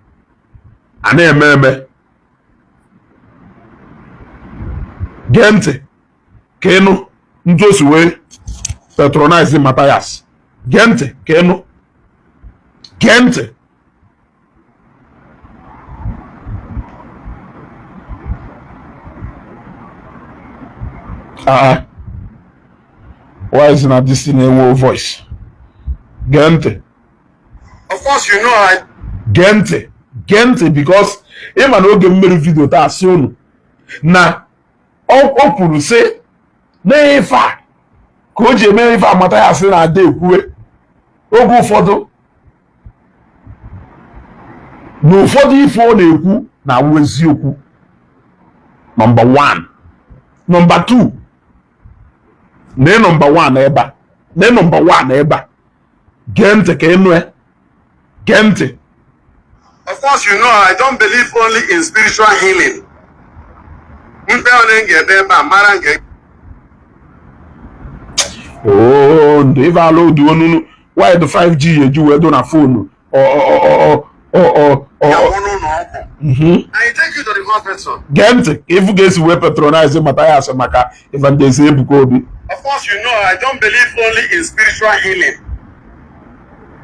a na-eme eme. Gee ntị ka ịnụ ndị o si wee patronize Matthias. Gee ntị ka ịnụ, gee ntị. Ah, why is na this thing enwe voice? Gee ntị. Of course, you know I Gee ntị, gee ntị, because ịma na oge mmeri video taa asị unu na o kwuru sị na ife a ka o ji eme ife amata ya, sị na ada ekwuwe oge ụfọdụ na ụfọdụ ife ọ na-ekwu na-awụ eziokwu. Number 1, number 2, na number 1 ebe a, na number 1 ebe a. Gee ntị ka ịnụ ya, gee ntị. Of course, you know I don't believe only in spiritual healing. Mkpe ole m ga-ebe ebe a mara nke Oo, ndụ ife ala odu onunu. Why the 5G eji wee do na phone ọ ọ ọ ọ ọ ọ ga-awụ n'ụlọ ọgwụ. I take you to the hospital. Gee ntị ka ịfụ ga-esi wee patronize Matthias maka Evangelist Ebuka Obi. Of course, you know I don't believe only in spiritual healing.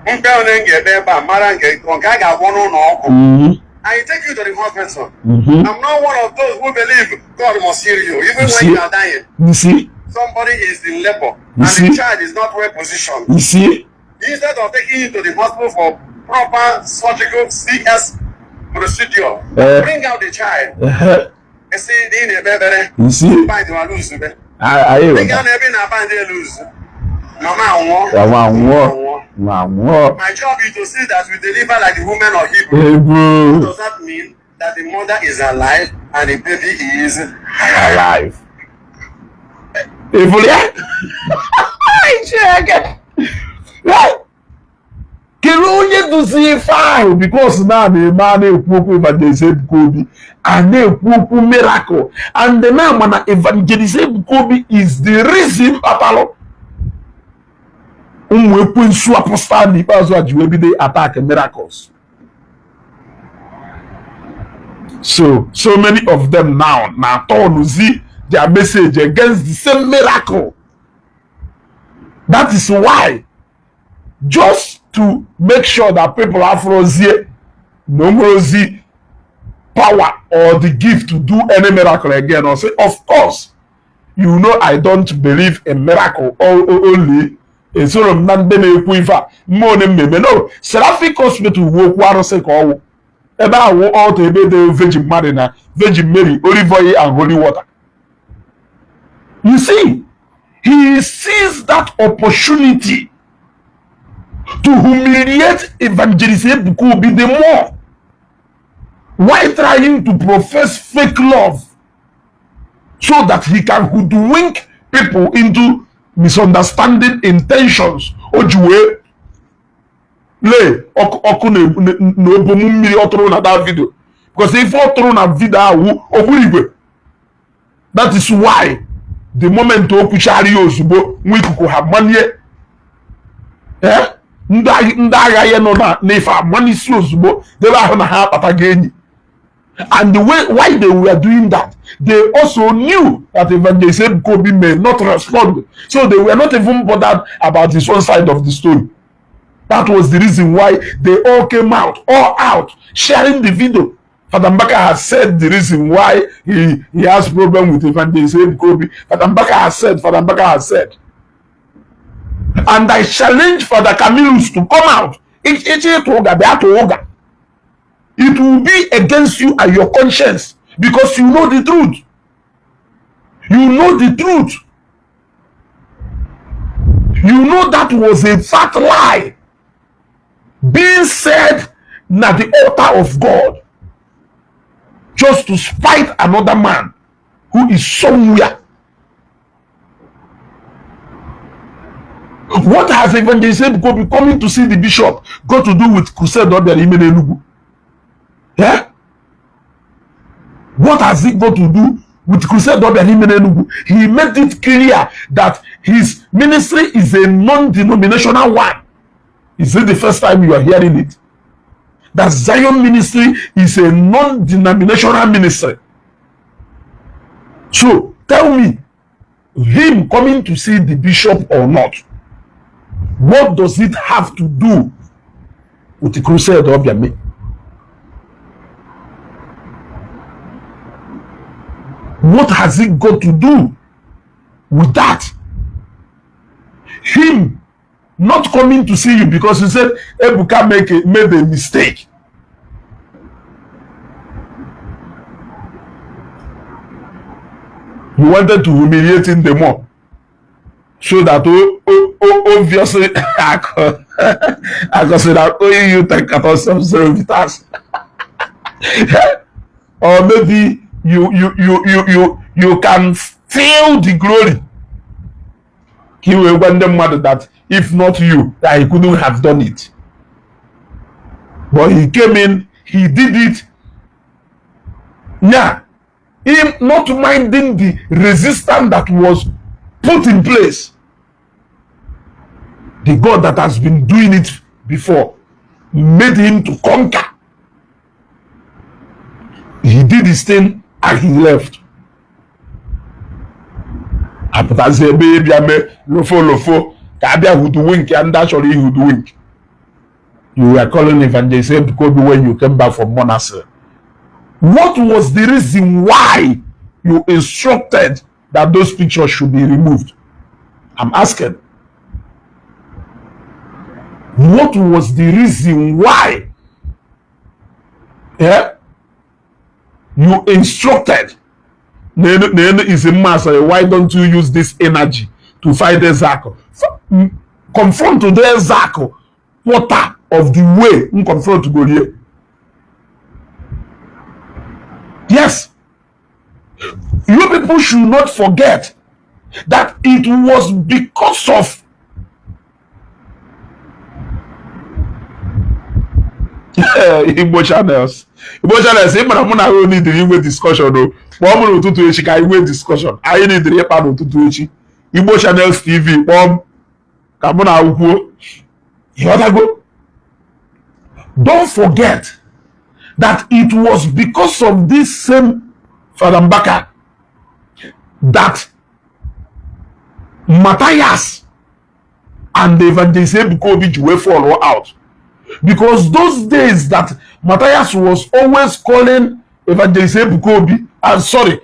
Mkpe ole m ga-ebe ebe a mara nke a ga-agwọ n'ụlọ ọgwụ. I take you to the hospital. I'm not one of those who believe God must heal you, even You when see? you are dying. You see? Somebody is in labor You and see? the child is not well positioned. You see? Instead of taking you to the hospital for proper surgical CS procedure, bring out the child. You see, the in a better You see? bind to lose. Anyị The ghọta. girl every na bind they lose. Mama anwụọ. Ya nwa nwụọ, nwa nwụọ. My job is to see that we deliver like the women of Hebrew. Egwu. Does that mean that the mother is alive and the baby is Alive? Ịfụrụ ya? Chineke. Right. Kedu onye duzi ife ahụ? Because na na-eme a na-ekwu okwu Evangelist Ebuka Obi, a na-ekwu okwu miracle, and na mana Evangelist Ebuka Obi is the reason kpatalụ ụmụ ekwensu apostle n'ikpeazụ a ji wee bido attack miracles. So many of them now na turn their message against the same miracle. That is why, just to make sure that people afrozie na onwerozi power or the gift to do any miracle again, or say, of course you know I don't believe in miracle only, esoro m na ndị na-ekwu ife a mmụọ na mmemme. No, Seraphic Hospital wu okwu arụsị ka ọwụ ebe ahụ, ọtọ ebe dị Virgin Mary na Virgin Mary, olive oil and holy water. You see, he sees that opportunity to humiliate Evangelist Ebuka Obi the more while trying to profess fake love so that he can hoodwink people into misunderstanding intentions. O ji wee lee ọkụ na obomu mmiri ọ tụrụ na that video, because ife ọ tụrụ na video ahụ ogbunigwe. That is why the moment o kwuchara ya, ozugbo nwa ikuku ha manie, ndị agha ya nọ na n'ife amanisi ozugbo debe ahụ na ha akpatago enyi. And the way why they were doing that, they also knew that Evangelist Ebuka Obi may not respond, so they were not even bothered about his own side of the story. That was the reason why they all came out, all out, sharing the video. Father Mbaka has said the reason why he has problem with Evangelist Ebuka Obi. Father Mbaka has said, Father Mbaka has said. And I challenge Father Camillus to come out. It will be against you and your conscience because you know the truth. You know the truth. You know that was a fat lie being said at the altar of God just to spite another man who is somewhere. What has Evangelist Ebuka Obi coming to see the bishop got to do with crusade ọ bịara ime n'Enugu? Yeah? What has it got to do with crusade ọ bịara ime n'Enugu? He made it clear that his ministry is a non-denominational one. Is it the first time you are hearing it? That Zion Ministry is a non-denominational ministry. So tell me, him coming to see the bishop or not, what does it have to do with the crusade of Yame? What has it got to do with that? Him not coming to see you because he said Ebuka made a mistake. You wanted to humiliate him the more, so that obviously I consider owing you 10 cartons of zero vitas. Or maybe you can feel the glory. He will gwa ndị mmadụ that if not you, that he couldn't have done it. But he came in, he did it. Yeah, him not minding the resistance that was put in place. The God that has been doing it before made him to conquer. He did his thing and he left. Apụtazi ebe ịbịa mee lofo lofo ka abịa hoodwink ya ndị achọrọ ihoodwink. You were calling Evangelist Ebuka Obi when you came back from monastery. What was the reason why you instructed that those pictures should be removed? I'm asking. What was the reason why you instructed? Is a master. Why don't you use this energy to fight Ezeaku? Confront the Ezeaku quarter of the way. Confront Gorie. Yes. You people should not forget that it was because of Igbo channels. Igbo channels, ị mara mụ na ahụ nidiri inwe discussion o. Kpọọ m n'ụtụtụ echi ka anyị nwee discussion. Anyị nidiri ịkpa n'ụtụtụ echi. Igbo Channels TV, kpọọ m ka mụ na ahụ kwuo. Ịghọtago? Don't forget that it was because of this same Father Mbaka that Matthias and Evangelist Ebuka Obi ji wee fall out. Because those days that Matthias was always calling Evangelist Ebuka Obi, I'm sorry,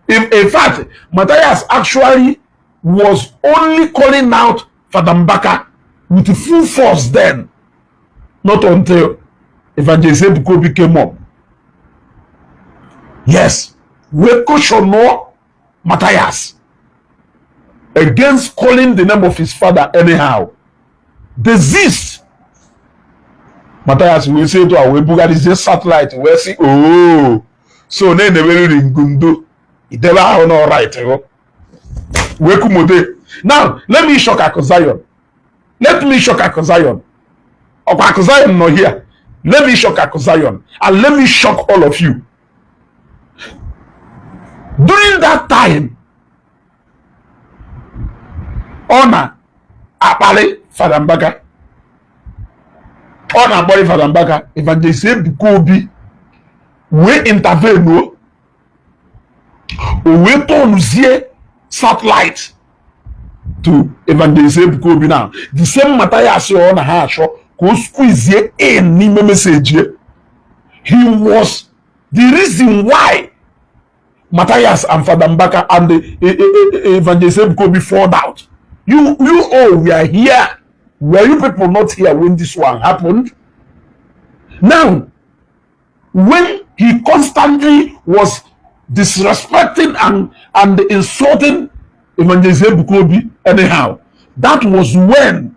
in fact, Matthias actually was only calling out Father Mbaka with full force then, not until Evangelist Ebuka Obi came up. Yes, we caution Matthias against calling the name of his father anyhow. Desist. Matthias wee sị etu a wee bugharịzie satellite wee sị ooo so na-eneweriri ngundo idebe ahụ na right wee kumode. Now let me shock Akụ Zion. Let me shock Akụ Zion. Ọkwa Akụ Zion nọ here. Let me shock Akụ Zion and let me shock all of you. During that time, ọ na-akparị Father Mbaka. Ọ na-akpọrị Father Mbaka. Evangelist Ebuka Obi wee intervene o wee tọnụzie satellite to Evangelist Ebuka Obi. Now the same Matthias ọ na ha achọ ka o squeeze in n'ime message. He was The reason why Matthias and Father Mbaka and the Evangelist Ebuka Obi fall out, you all were here. Were you people not here when this one happened? Now, when he constantly was disrespecting and insulting Evangelist Ebuka Obi anyhow, that was when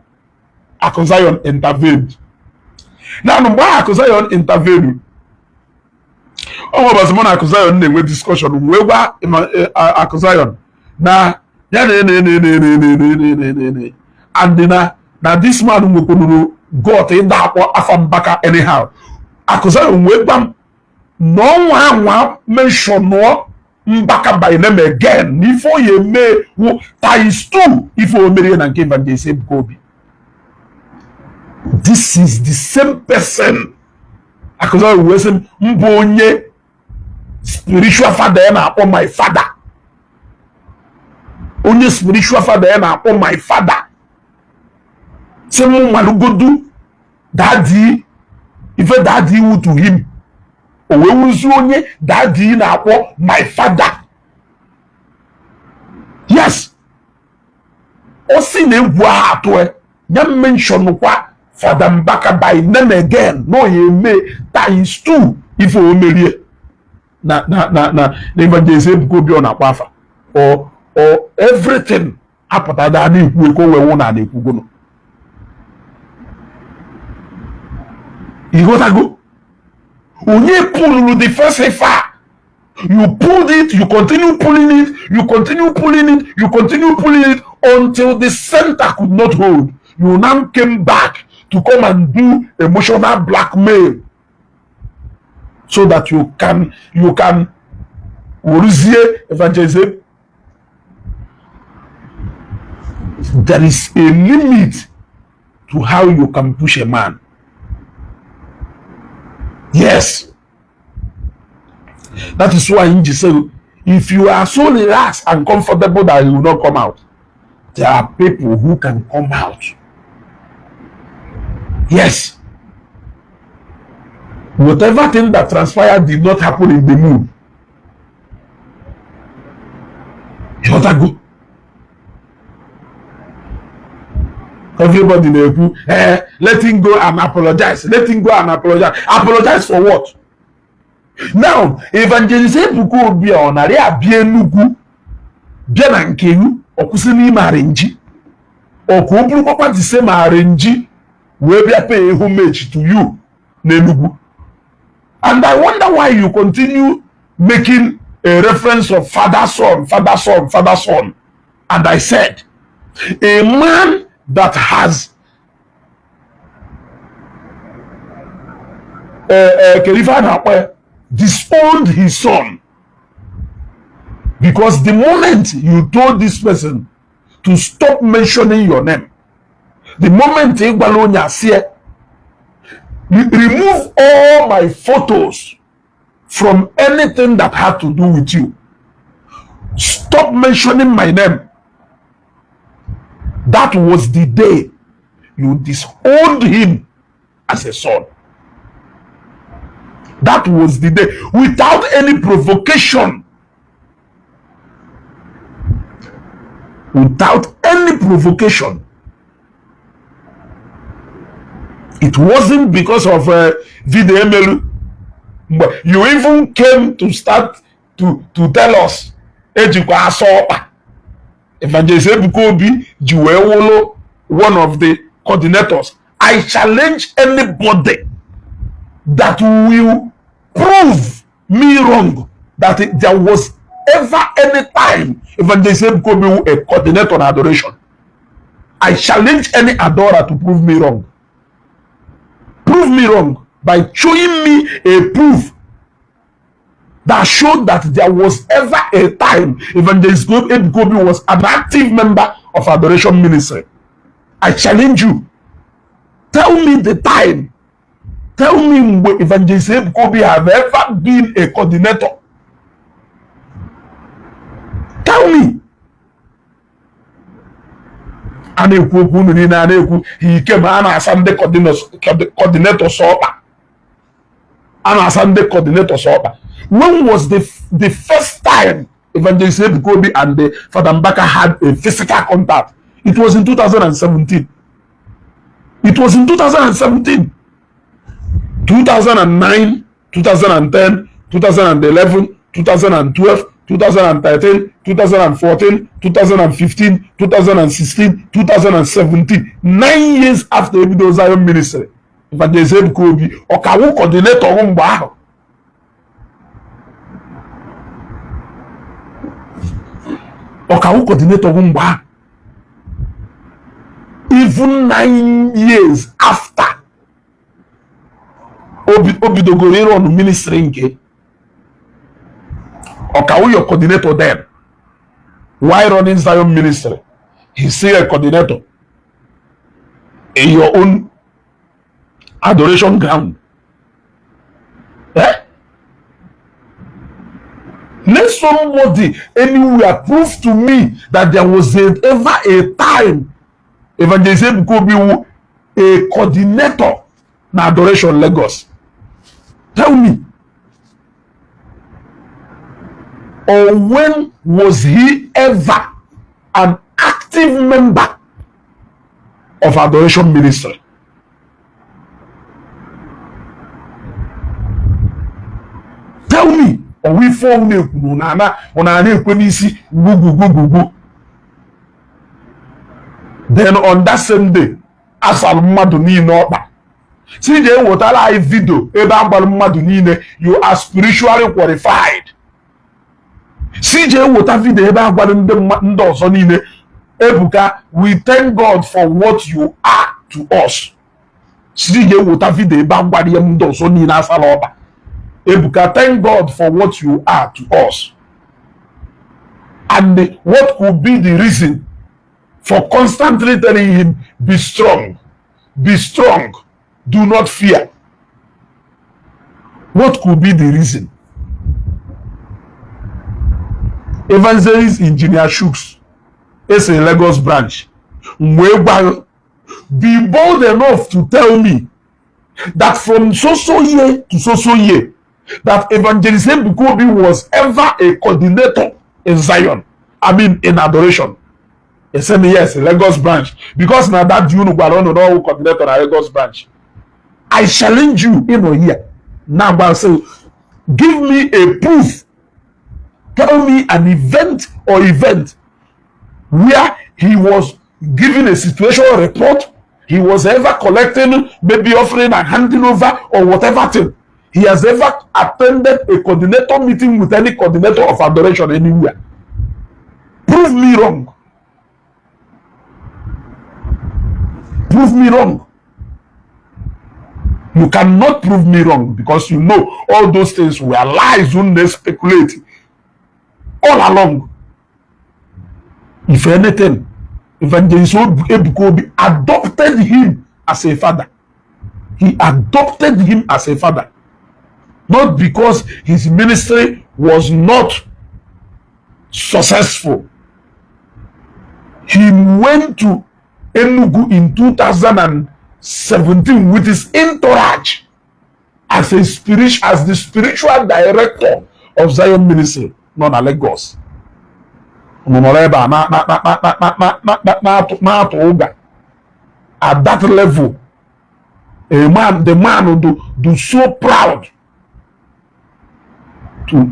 Aku Zion intervened. Now, mgbe Aku Zion intervened, ọ nwebazị mụ na Aku Zion na-enwe discussion, wee gwa Aku Zion na ya na na na na na na na na na na and na this man nwekwanuru gut ịda akpọ afa Mbaka anyhow. Aku Zion wee gwa m na ọnwa anwa mentionụọ Mbaka by name again, na ife ọ ya eme wụ times two ife o merie na nke Evangelist Ebuka Obi. This is the same person Aku Zion wee sị m mbụ onye spiritual father ya na-akpọ my father, onye spiritual father ya na-akpọ my father, sị m malụgodu daddy, ife daddy wu to him. O wee wuzi onye daddy na-akpọ my father. Yes, ọ sị na egwu ahụ atụ ya mention kwa Fada Mbaka by name again, na ọ ya eme times two ife o merie na Evangelist Ebuka Obi ọ na-akpọ afa or everything apụtada na-ekwu eko wee wụ na na-ekwugono. Ịghọtago onye puluru the first ife a? You pulled it, you continue pulling it, you continue pulling it, you continue pulling it until the center could not hold. You now came back to come and do emotional blackmail so that you can weruzie evangelism. There is a limit to how you can push a man. Yes, that is why nji say, if you are so relaxed and comfortable that you will not come out, there are people who can come out. Yes, whatever thing that transpired did not happen in the moon. Ịghọtago? Everybody na-ekwu, eh, let him go and apologize, let him go and apologize. Apologize for what? Now, Evangelist Ebuka Obi ọ narị abịa Enugu bịa na nke iwu, ọ kwụsị n'ime arrange, ọ ka o burukwakwa the same arrange wee bịa pay homage to you n'Enugu. And I wonder why you continue making a reference of father son, father son, father son. And I said, a man that has kedu ife a na-akpọ ya, disowned his son, because the moment you told this person to stop mentioning your name, the moment ị gwara onye asị ya, remove all my photos from anything that had to do with you, stop mentioning my name, that was the day you disowned him as a son. That was the day, without any provocation, without any provocation. It wasn't because of video emelu. But you even came to start to tell us ejikwa asọ ọkpa Evangelist Ebuka Obi ji wee wụlụ one of the coordinators. I challenge anybody that will prove me wrong that there was ever any time Evangelist Ebuka Obi wụ a coordinator na adoration. I challenge any adorer to prove me wrong. Prove me wrong by showing me a proof that showed that there was ever a time Evangelist Ebuka Obi was an active member of Adoration Ministry. I challenge you. Tell me the time. Tell me mgbe Evangelist Ebuka Obi have ever been a coordinator. Tell me. A na-ekwu okwu unu niile a na-ekwu ike ma a na-asa ndị coordinators ọkpa. A na-asa ndị coordinators ọkpa. When was the first time Evangelist Ebuka Obi and the Father Mbaka had a physical contact? It was in 2017. It was in 2017. 2009, 2010, 2011, 2012, 2013, 2014, 2015, 2016, 2017. 9 years after ebido Zion Ministry, Evangelist Ebuka Obi ọkawu coordinator mgbe ahụ? Ọkawu coordinator mgbe ahụ? Even 9 years after o bidogoro ịrụ ọnụ ministry nke ọkawu, your coordinator then, while running Zion Ministry, he's still a coordinator in your own adoration ground, eh? Let somebody anywhere prove to me that there was ever a time Evangelist Ebuka Obi wu a coordinator na Adoration Lagos. Tell me. Or when was he ever an active member of Adoration Ministry? Tell me. Ọwa ife ọnwụ na-ekwuru na ana ọ na-ana ekwe n'isi gwugwugwugwugwu. Then on that same day, asalụ mmadụ niile ọkpa si jee wetara anyị video ebe a gbara mmadụ niile, "You are spiritually qualified." Si jee weta video ebe a gwara ndị ndị ọzọ niile, "Ebuka, we thank God for what you are to us." Si jee weta video ebe a gwara ihe ndị ọzọ niile asala ọkpa, "Ebuka, thank God for what you are to us." And what could be the reason for constantly telling him, "Be strong, be strong, do not fear"? What could be the reason? Evangelist Engineer Shooks ese Lagos branch wee gwa, be bold enough to tell me that from so so year to so so year that Evangelist Ebuka Obi was ever a coordinator in Zion, I mean in Adoration. He said me yes, Lagos branch, because na that unu gwara unu na ọwụ coordinator na Lagos branch. I challenge you ịnọ here now gba say, give me a proof. Tell me an event or event where he was giving a situational report, he was ever collecting maybe offering and handing over or whatever thing, he has ever attended a coordinator meeting with any coordinator of Adoration anywhere. Prove me wrong. Prove me wrong. You cannot prove me wrong because you know all those things were lies unu speculate all along. If anything, Evangelist Ebuka Obi adopted him as a father. He adopted him as a father, not because his ministry was not successful. He went to Enugu in 2017 with his entourage as the spiritual director of Zion Ministry nọ na Lagos. Nọ nọrọ ebe a na-atụ ụga at that level. A man, the man do so proud to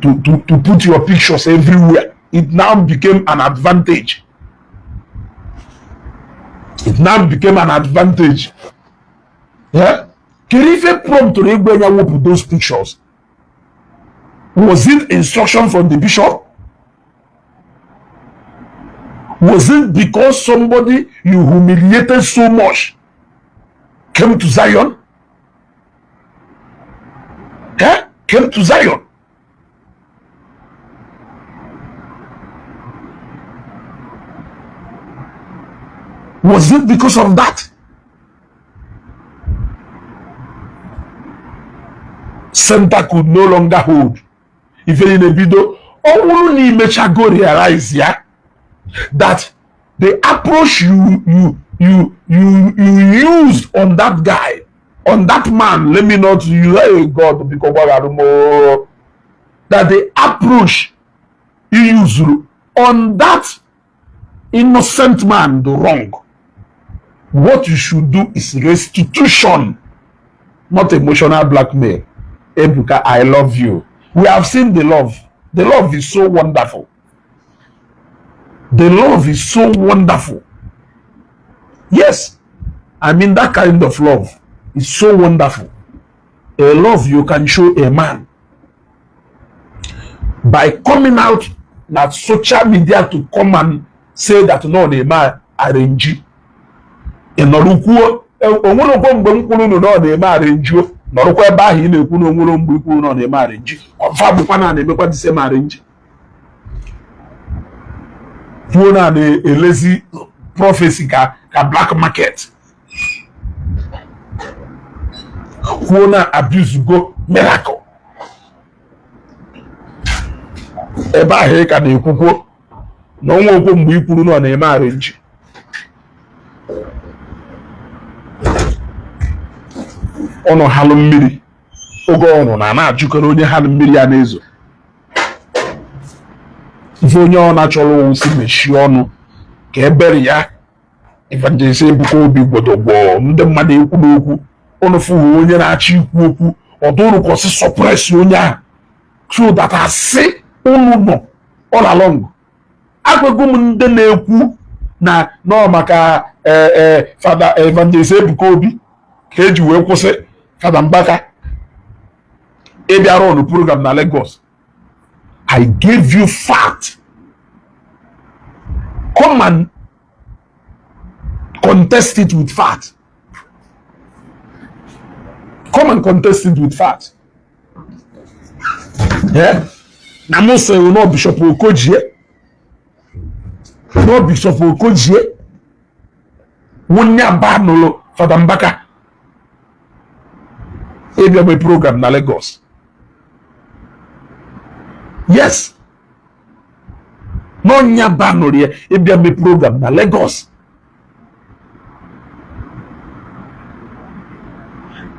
put your pictures everywhere. It now became an advantage. It now became an advantage. Yeah? Kedu ife promptụrụ igwe ya wepụ those pictures? Was it instruction from the bishop? Was it because somebody you humiliated so much came to Zion? Eh? Came to Zion. Was it because of that? Center could no longer hold. Ife niile bido ọ bụrụ na imechago realize ya that the approach you used on that guy on that man, let me not use, hey God, biko gbagharụ m o, that the approach he used on that innocent man the wrong. What you should do is restitution, not emotional blackmail. Ebuka, I love you. We have seen the love. The love is so wonderful. The love is so wonderful. Yes, I mean, that kind of love is so wonderful. A love you can show a man by coming out na social media to come and say that no na-eme arrange. Ị nọrọ kwuo onwerokwo mgbe m kwuru unu na ọ na-eme arrange, o nọrọkwa ebe ahụ ị na-ekwu na onwere mgbe i kwuru na ọ na-eme arrange. Ọfa bụkwa na na-emekwa the same arrange, kwuo na na-elezi prophecy ka black market, kwuo na abuse go miracle. Ebe ahụ ị ka na-ekwukwo na onwe okwu mgbe i kwuru na ọ na-eme arrange. Ụnụ halụ mmiri oge ọrụ na na-ajụkọrọ onye halụ mmiri ya na-ezo ife onye ọ na-achọrọ owu si mechie ọnụ ka ebere ya. Evangelist Ebuka Obi gwodogwo ndị mmadụ ekwu n'okwu ụnụ fụghị onye na-achọ ikwu okwu ọdụrụ ka ọsị suppress onye ahụ so that asị ụnụ nọ all along. Agwago m ndị na-ekwu na nọ maka Fada Evangelist Ebuka Obi ka eji wee kwụsị Fada Mbaka ịbịa run program na Lagos. I gave you fact. Come and contest it with fact. Come and contest it with fact. Yeah? Na mụ sịrị na Bishop Okojie, na Bishop Okojie nwunye aba nụrụ Fada Mbaka ịbịa mee program na Lagos. Yes, n'ọnya ba nụrụ ya ịbịa mee program na Lagos.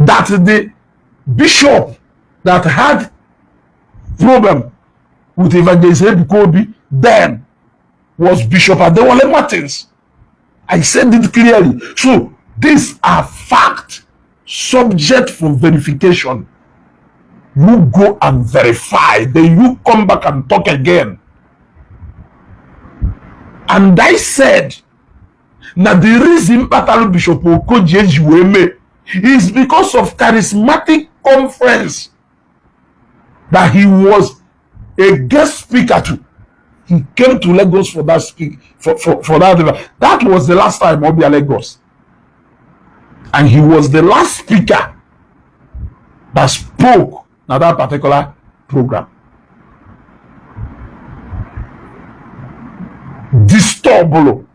That the bishop that had problem with Evangelist Ebuka Obi then was Bishop Adewale Martins. I said it clearly. So these are facts subject for verification. You go and verify, then you come back and talk again. And I said, na the reason kpatara Bishop Okojie ji wee mee is because of charismatic conference that he was a guest speaker to. He came to Lagos for that speak for that. That was the last time ọ bịa Lagos. And he was the last speaker that spoke na that particular program. Disturb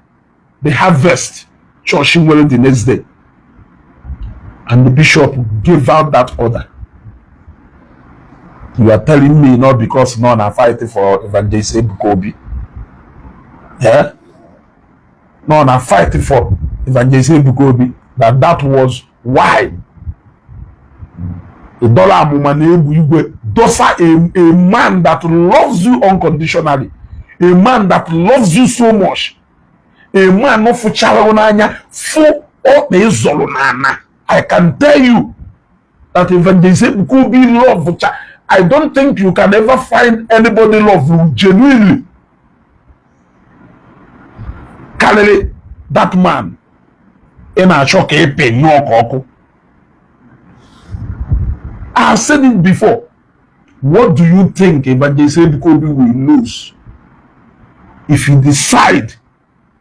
the harvest church nwere the next day. And the bishop gave out that order. You are telling me not because none are fighting for Evangelist Ebuka Obi. Yeah? None are fighting for Evangelist Ebuka Obi. That was why. Ịdọla amụma na-egbu igwe dosa a man that loves you unconditionally, a man that loves you so much, a man fụchara n'anya fụ ọkpa ịzọrọ n'ana. I can tell you that Evangelist Ebuka Obi love cha. I don't think you can ever find anybody love you genuinely karịrị that man ị na-achọ ka ị pịnyụọ ka ọkụ. I have said it before. What do you think Evangelist Ebuka Obi will lose if he decide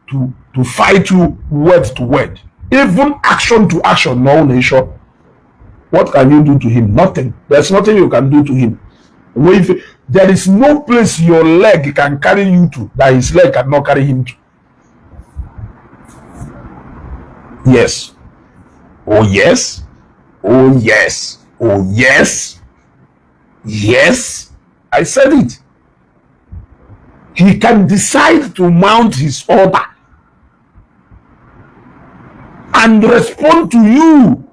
to fight you word to word, even action to action? No nation. What can you do to him? Nothing. There's nothing you can do to him. There is no place your leg can carry you to that his leg cannot carry him to. Yes. Oh yes. Oh yes. Oh yes. Yes. I said it. He can decide to mount his order and respond to you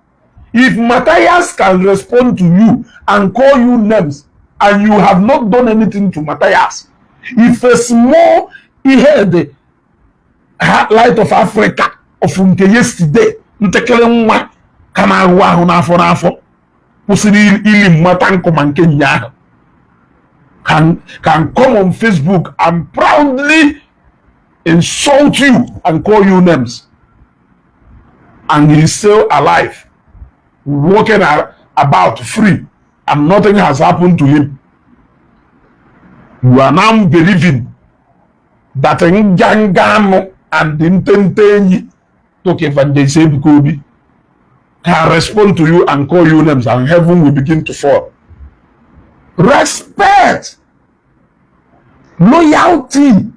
If Matthias can respond to you and call you names and you have not done anything to Matthias, if a small ihe, the Light of Africa of nke yesterday, ntekere nwa ka na-ahụ ahụ n'afọ n'afọ kwụsịrị ili mmata nkụ ma nke nyaahụ can come on Facebook and proudly insult you and call you names, and he is still alive, walking about free, and nothing has happened to him, you are now believing that nganga anụ and ntente enyi took Evangelist Ebuka Obi can respond to you and call you names and heaven will begin to fall. Respect, loyalty.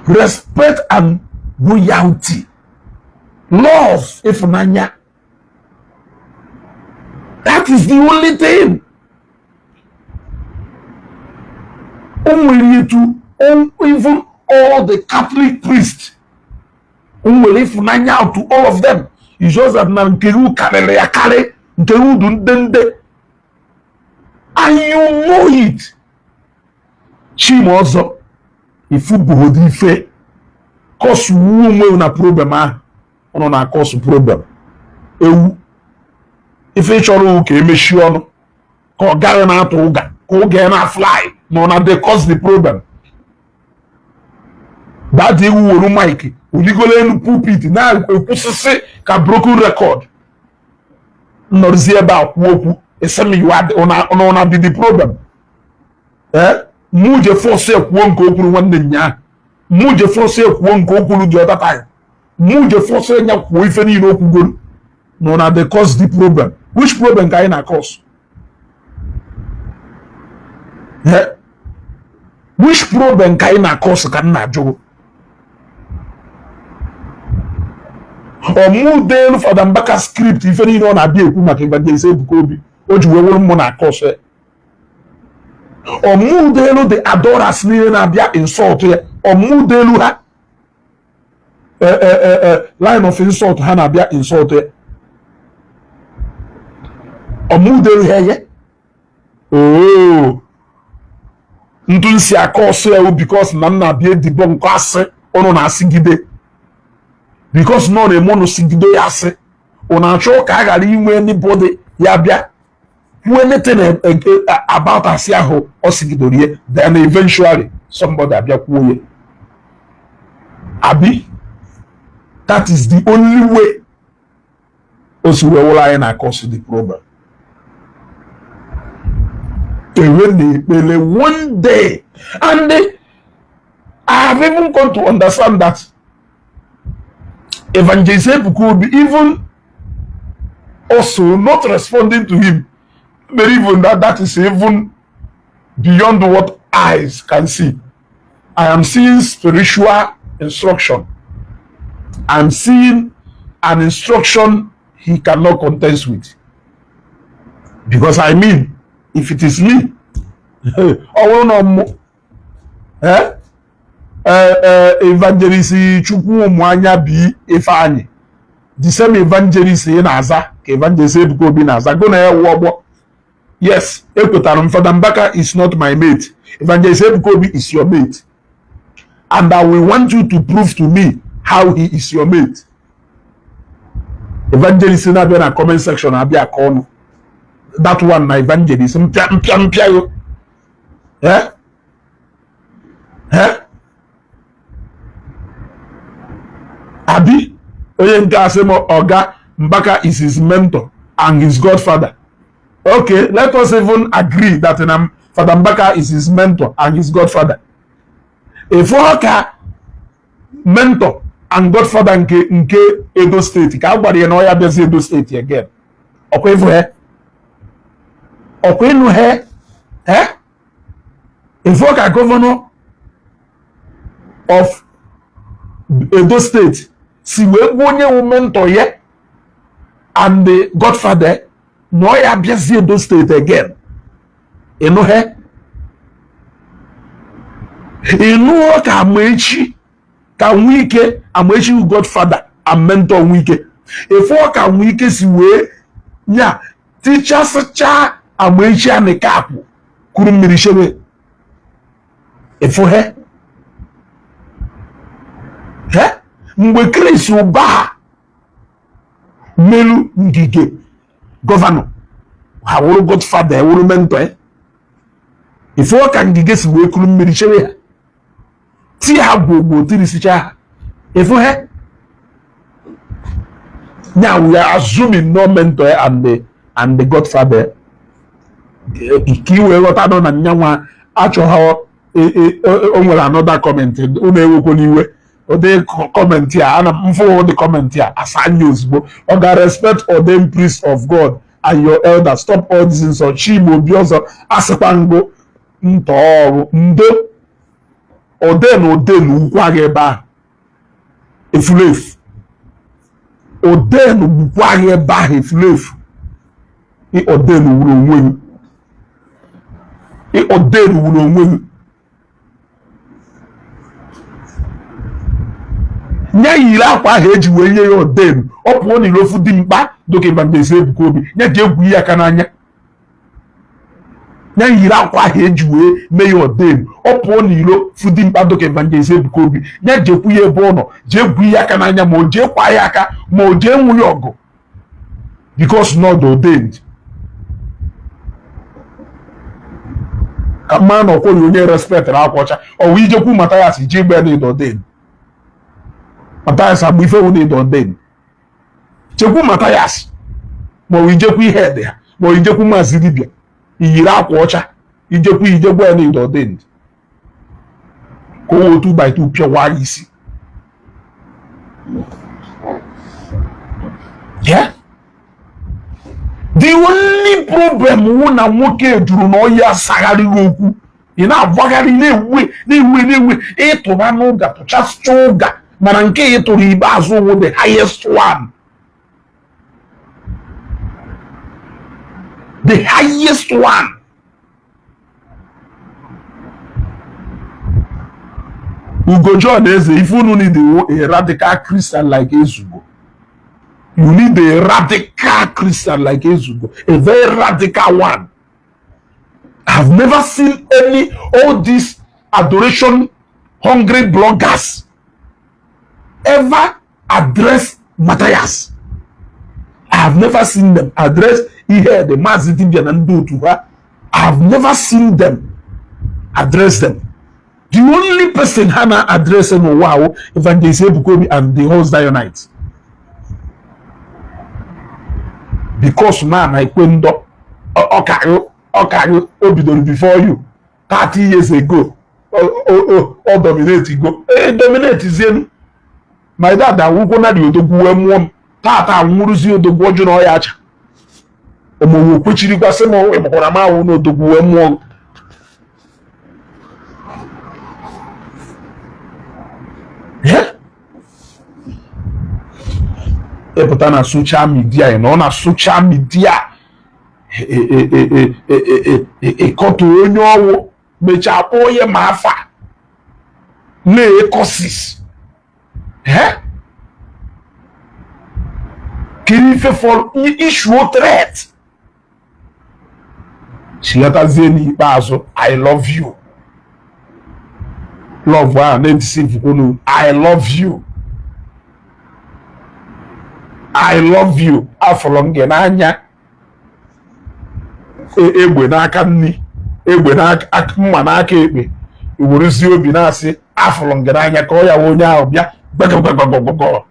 Respect and loyalty. Love, ịfụnanya. That is the only thing. O nwere etu even all the Catholic priests, o nwere ịfụnanya to all of them. It's just that na nke gị karịrị ya karị, nke gị du nde nde. And you know it. Chima ọzọ, ifubughodi ife kọsụ wu onwe na problem ahụ ọ nọ na kọsụ problem ewu ife chọrọ ka emechi ọnụ ka ọ gaghị na-atụ ụga ka oge na fly nọ na dey cause the problem. Dadi ewu were mic oligolo elu pulpit na-ekwusịsị ka broken record nnọrụzi ebe a kwuo okwu esem na be the problem. Mụ je force ekwuo nke o kwuru nwanne nya, mụ je force ekwuo nke o kwuru the other time, mụ je force nya kwuo ife niile o kwugoro nọ na dey cause the problem. Which problem ka anyị na cause? Which problem ka anyị na cause ka m na-ajụ? Ọmụdelu Fada Mbaka script ife niile ọ na-abịa ekwu maka Evangelist Ebuka Obi o ji wee wụrụ mmụ na cause. Ọmụdelu the adorers niile na-abịa insult ya, ọmụdelu ha line of insult ha na-abịa insult ya, ọmụdelu ha ye oo ntụ nsi aka ọsọ ya because na m na-abịa edibo nkọ asị ụnụ na-asịgide because nọ na-eme ụnụ sigide ya asị ụnụ achọ ka a ghara inwe anybody ya bịa kwuo anything about asị ahụ ọ sigidoro ya, then eventually somebody abịa kwuo ya. Abi that is the only way o si wee wụrụ anyị na cause the problem. Ewe na ekpele one day, and I have even come to understand that Evangelist Ebuka Obi even also not responding to him, but even that is even beyond what eyes can see. I am seeing spiritual instruction. I'm seeing an instruction he cannot contest with. Because I mean, if it is me, ọ bụrụ na Evangelist Chukwumuanya bi Ifeanyi, the same evangelist ị na-aza ka Evangelist Ebuka Obi na-aza, go na ya wụ ọgbọ. Yes, ekwetara m Fada Mbaka is not my mate. Evangelist Ebuka Obi is your mate. And I will want you to prove to me how he is your mate. Evangelist na-abịa na comment section abịa aka ọnụ. That one na evangelist mpịa mpịa mpịa yo. Abi onye nke asị m Oga Mbaka is his mentor and his godfather. Okay, let us even agree that Fada Mbaka is his mentor and his godfather. If ka mentor and godfather nke Edo State ka a gwara ya na ọ ya bịazi Edo State again. Ọkwa ịfụ he? Ọkwa ịnụ he? Ịfụ ka governor of Edo State si wee gwa onye wu mentor ya and the godfather na ọ ya bịazi Edo State again. Ịnụ he? Ịnụ ka Amaechi Ka Nwike, Amaechi godfather and mentor Nwike, ịfụ ka Nwike si wee nya tichasịcha Amaechi anịkapụ kuru mmiri chebe. Ịfụ he he mgbe Chris Ụba melu Ngige governor, ha wụrụ godfather, wụrụ mentor ya. Ịfụ ka Ngige si wee kuru mmiri chere ha, tie ha gwogwo, tirisicha ha. Ịfụ he now we are assuming no mentor and the godfather, ka ị wee ghọta nọ na nyanwa achọghọ. O nwere another comment, unu ewekwana iwe. Ụdị comment a ana m mfụ, ụdị comment a asa anya ozugbo. Ọ ga respect ordained priest of God and your elder, stop all this insult. Chima Obi ọzọ asịkwa ngụ ntọọrụ ndo oden oden ukwu gị ebe ahụ efulefu oden gbukwa gị ebe ahụ efulefu. Oden wuru onwe gị, oden wuru onwe gị. Nye yiri akwa ahụ eji wee nye ya oden, ọ pụọ n'ilofu dị mkpa dịka Evangelist Ebuka Obi nye ji egwu ihe aka n'anya. Nye yiri akwa ahụ eji wee mee ya oden, ọ pụọ n'ilo fu dị mkpa dịka Evangelist Ebuka Obi nye jekwu ya ebe ọ nọ, jee egwu ihe aka n'anya, ma o jee kwa ya aka, ma o jee nwụ ya ọgụ, because not ordained. Ka mma na ọkwọghị onye respectịrị akwa ọcha ọwụ ijekwu Mathias ji gbe na ordained. Mathias agba ife wụ na ordained, chekwu Mathias, ma ọ ijekwu ihe dị ha, ma ọ ijekwu Maazị Dibịa iyiri akwa ọcha, ijekwu ijekwu ya na ordained, ka o wee 2 by 2 pịawa ya isi. Yeah? The only problem wụ na nwoke juru na ọya asagharịghị okwu, ị na-agbagharị, na-ewe na-ewe na-ewe ịtụba n'ụga tụchasịcha ụga, mana nke ị tụrụ ikpeazụ wụ the highest one, the highest one. Ugo John Eze, if unu need a radical Christian like Ezugo, you need a radical Christian like Ezugo, a very radical one. I've never seen any all these adoration hungry bloggers ever address Matthias. I have never seen them address ihe the Maazị Dibia na ndị otu ha. I have never seen them address them. The only person ha na address n'ụwa ahụ, Evangelist Ebuka Obi and the whole Zionites, because na na ekwe ndọ ọkarị ọkarị o bidoro before you 30 years ago, ọ dominate go e dominate zienu. My dad anwụkwo na dị odogwu wee mụọ m tata anwụrụzi odogwu ọjụ na ọya acha omowe kwechirikwa sị m ịgbakwara m ahụ na odogwu wee mụọ. Ịpụta na social media, ị nọ na social media ịkọtụ onye ọwụ mechaa kpọọ onye ma afa na-ekosis kiri ife for issue threat chighọtazie n'ikpeazụ. I love you, love ahụ na-edeceive. I love you, I love you, afọrọ m gị n'anya. Egbe n'aka nni, egbe n'aka, mma n'aka ekpe, iwerezie obi na-asị afụrụ m gị n'anya, ka ọ ya wee onye ahụ bịa gbagọgbagọgbọgọ.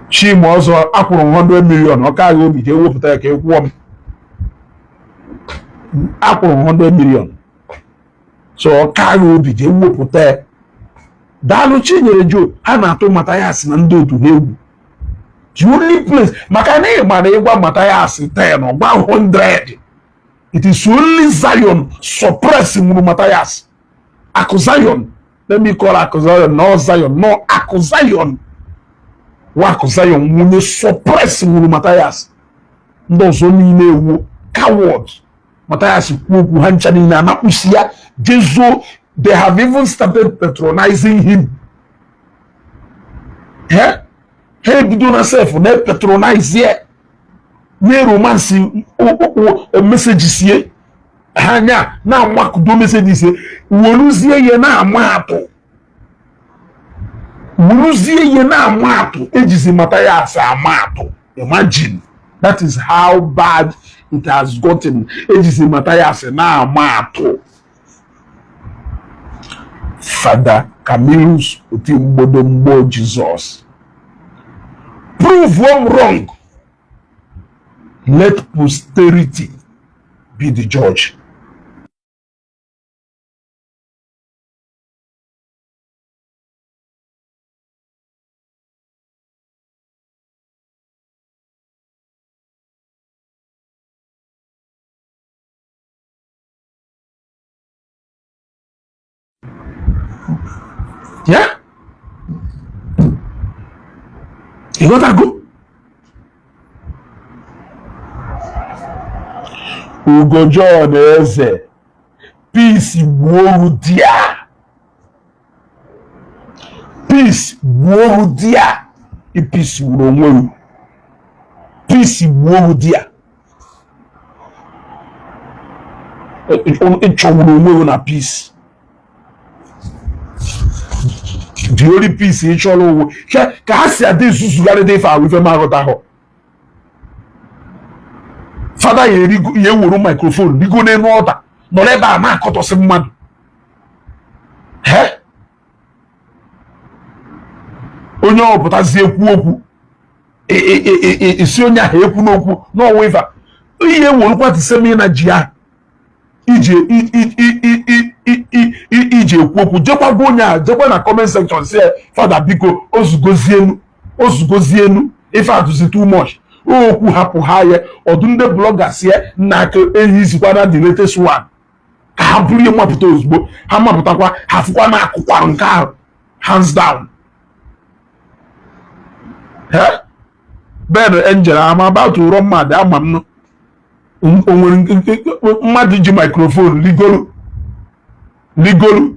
Chima ọzọ akwụrụ m 100 million, ọ kaghị obi jee wepụta ya ka ị kwụọ m. Akwụrụ m 100 million, so ọ kaghị obi jee wepụta ya. Daalụ Chinyere Joe. Ha na-atụ Mathias na ndị otu ha egwu. The only place maka na ị mara ịgwa Mathias 10, ọgba 100. It is only Zion suppress nwuru Mathias. Akụ Zion, let me call Akụ Zion, no Zion, no Akụ Zion wa Akụ Zion nwunye suppress nwuru Mathias. Ndị ọzọ niile ewu coward. Mathias kwuo okwu, ha ncha niile anakpụsi ya jezuo. They have even started patronizing him. Ha ebido na sef na-patronize ya, na-romance messages ye ha anya, na-amakudo messages ye, weruzie ya na-ama atụ, weruzie ya na-ama atụ. Ejizi Mathias ama atụ. Imagine, that is how bad it has gotten. Ejizi Mathias na-ama atụ. Fada Camillus Otimgbodomgbo Jesus, prove one wrong, let posterity be the judge. Yeah, you got go. Ugo John Eze, peace gbuo dia, peace gbuo dia, peace gburu onwe gị, peace gbuo dia. Ịchọgburu onwe gị na peace. The only peace ị chọrọ onwe ka ha si adị zuzugharị dị ife ahụ ife m aghọtahụ. Fada ya ewuru microphone rigo n'elu ọta nọrọ ebe a na-akọtọsị mmadụ. Onye ọpụtazi ekwu okwu, esi onye ahụ ekwu n'okwu n'ọnwa ife ihe ewerukwa tisemi na ji ahụ iji ekwu okwu, jekwa gwa onye ahụ, jekwa na comment section si fada biko ozugozienu ozugozienu, ife atụzi too much okwu, hapụ ha ya. Ọdụ ndị bloggers ya na aka ehi izikwa na the latest one ka ha bụrụ ihe mmapụta ozugbo ha mapụtakwa, ha fụkwa na akụkwa nke ahụ hands down. Ben Angel, I'm about to run mad. Ama m o nwere mmadụ ji microphone ligolu ligolu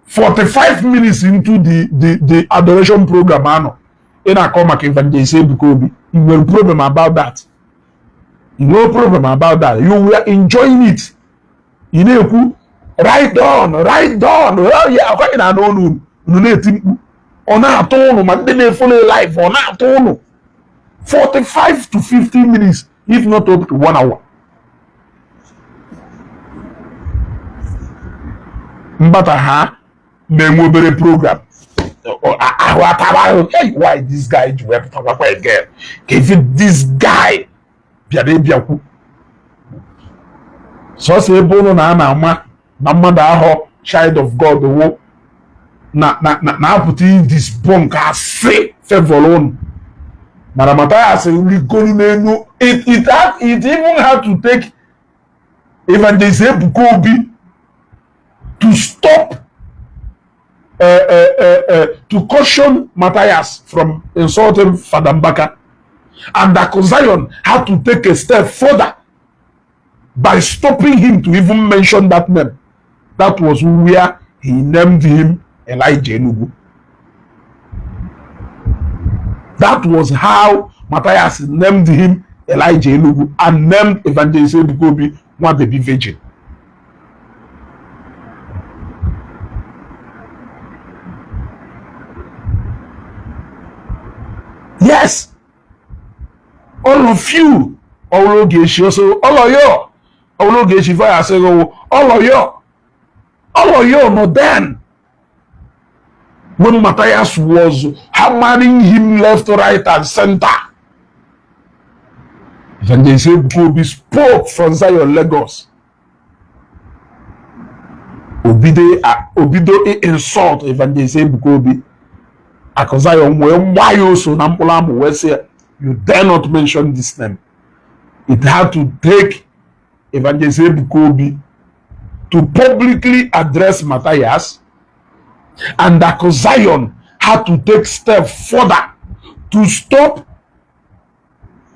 45 minutes into the adoration program anọ ị na-akọ maka Evangelist Ebuka Obi. You nwere problem about that? You no problem about that? You were enjoying it. Ị na-ekwu right on, right on. Ya akwaghị na anụ unu unu na-eti mkpu, ọ na-atụ ụnụ ma ndị na-efollow live, ọ na-atụ ụnụ 45 to 50 minutes, if not up to 1 hour. Mbata ha na-enwe obere program ahụ atara ahụ. Hey, why this guy ji wee pụtakwakwa again? Ka ife this guy bịara ịbịakwu sọsọ ebe ụnụ na a na-ama na mmadụ ahụ child of God wo na na na-apụta idebunk asị favor ụnụ. Mana Mathias rigolu n'elu. It even had to take Evangelist Ebuka Obi to stop to caution Matthias from insulting Father Mbaka, and that Zion had to take a step further by stopping him to even mention that name. That was where he named him Elijah Enugu. That was how Matthias named him Elijah Enugu and named Evangelist Ebuka Obi Nwa Baby Virgin. Yes, all of you, all Ogechi also, all of you, all Ogechi fire say all of you, all of you no. Then when Matthias was hammering him left, right, and center, Evangelist Ebuka Obi spoke from Zion, Lagos. Obido insult Evangelist Ebuka Obi. Akụ Zion wee gbaa ya oso na mkpụrụ amụ wee sị, you dare not mention this name. It had to take Evangelist Ebuka Obi to publicly address Matthias, and Akụ Zion had to take step further to stop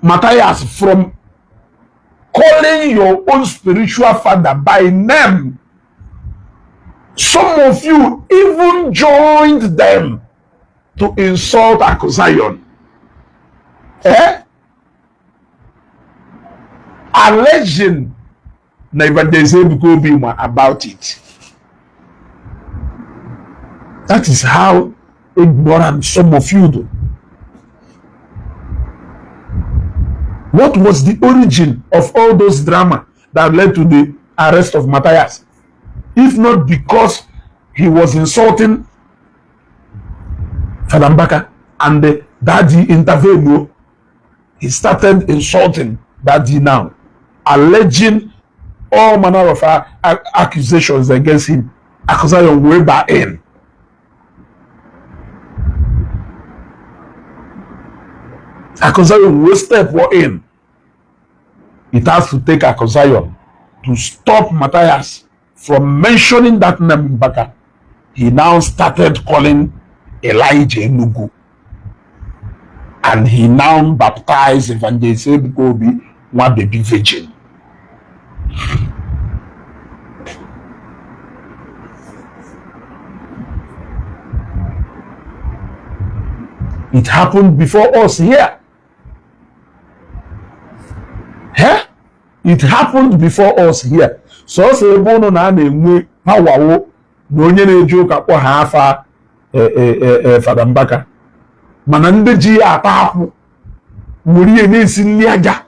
Matthias from calling your own spiritual father by name. Some of you even joined them to insult Aku Zion. Eh? Alleging na Evangelist Ebuka Obi ma about it. That is how ignorant some of you do. What was the origin of all those drama that led to the arrest of Matthias? If not because he was insulting Father Mbaka and the daddy intervened, he started insulting daddy now, alleging all manner of accusations against him. Aku Zion way back in. Aku Zion will step in. It has to take Aku Zion to stop Matthias from mentioning that name Mbaka. He now started calling Elijah Enugu. And he now baptized Evangelist Ebuka Obi one baby virgin. It happened before us here. Eh? It happened before us here. Sọsọ ebe ụnụ na a na-enwe pawawo na onye na-eji ụka kpọ ha afa Fada Mbaka, mana ndị ji ya ata akwụ were ihe na-esi nri aja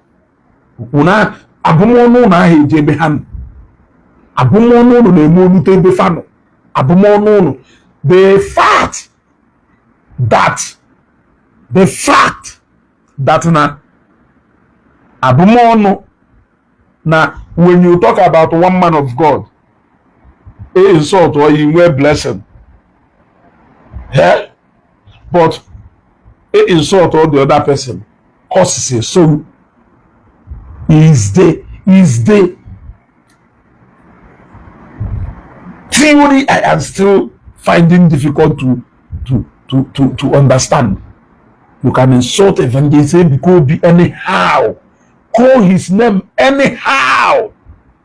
na abụmọnụ ụnụ ahụ eji ebe ha nọ, abụmọnụ ụnụ na-eme olute ebe fa nọ, abụmọnụ ụnụ, the fact that na abụmọnụ na when you talk about one man of God, a insult or you nwee blessing, eh? But a insult or the other person causes a, so is the theory I am still finding difficult to understand. You can insult Evangelist Ebuka Obi anyhow, call his name anyhow.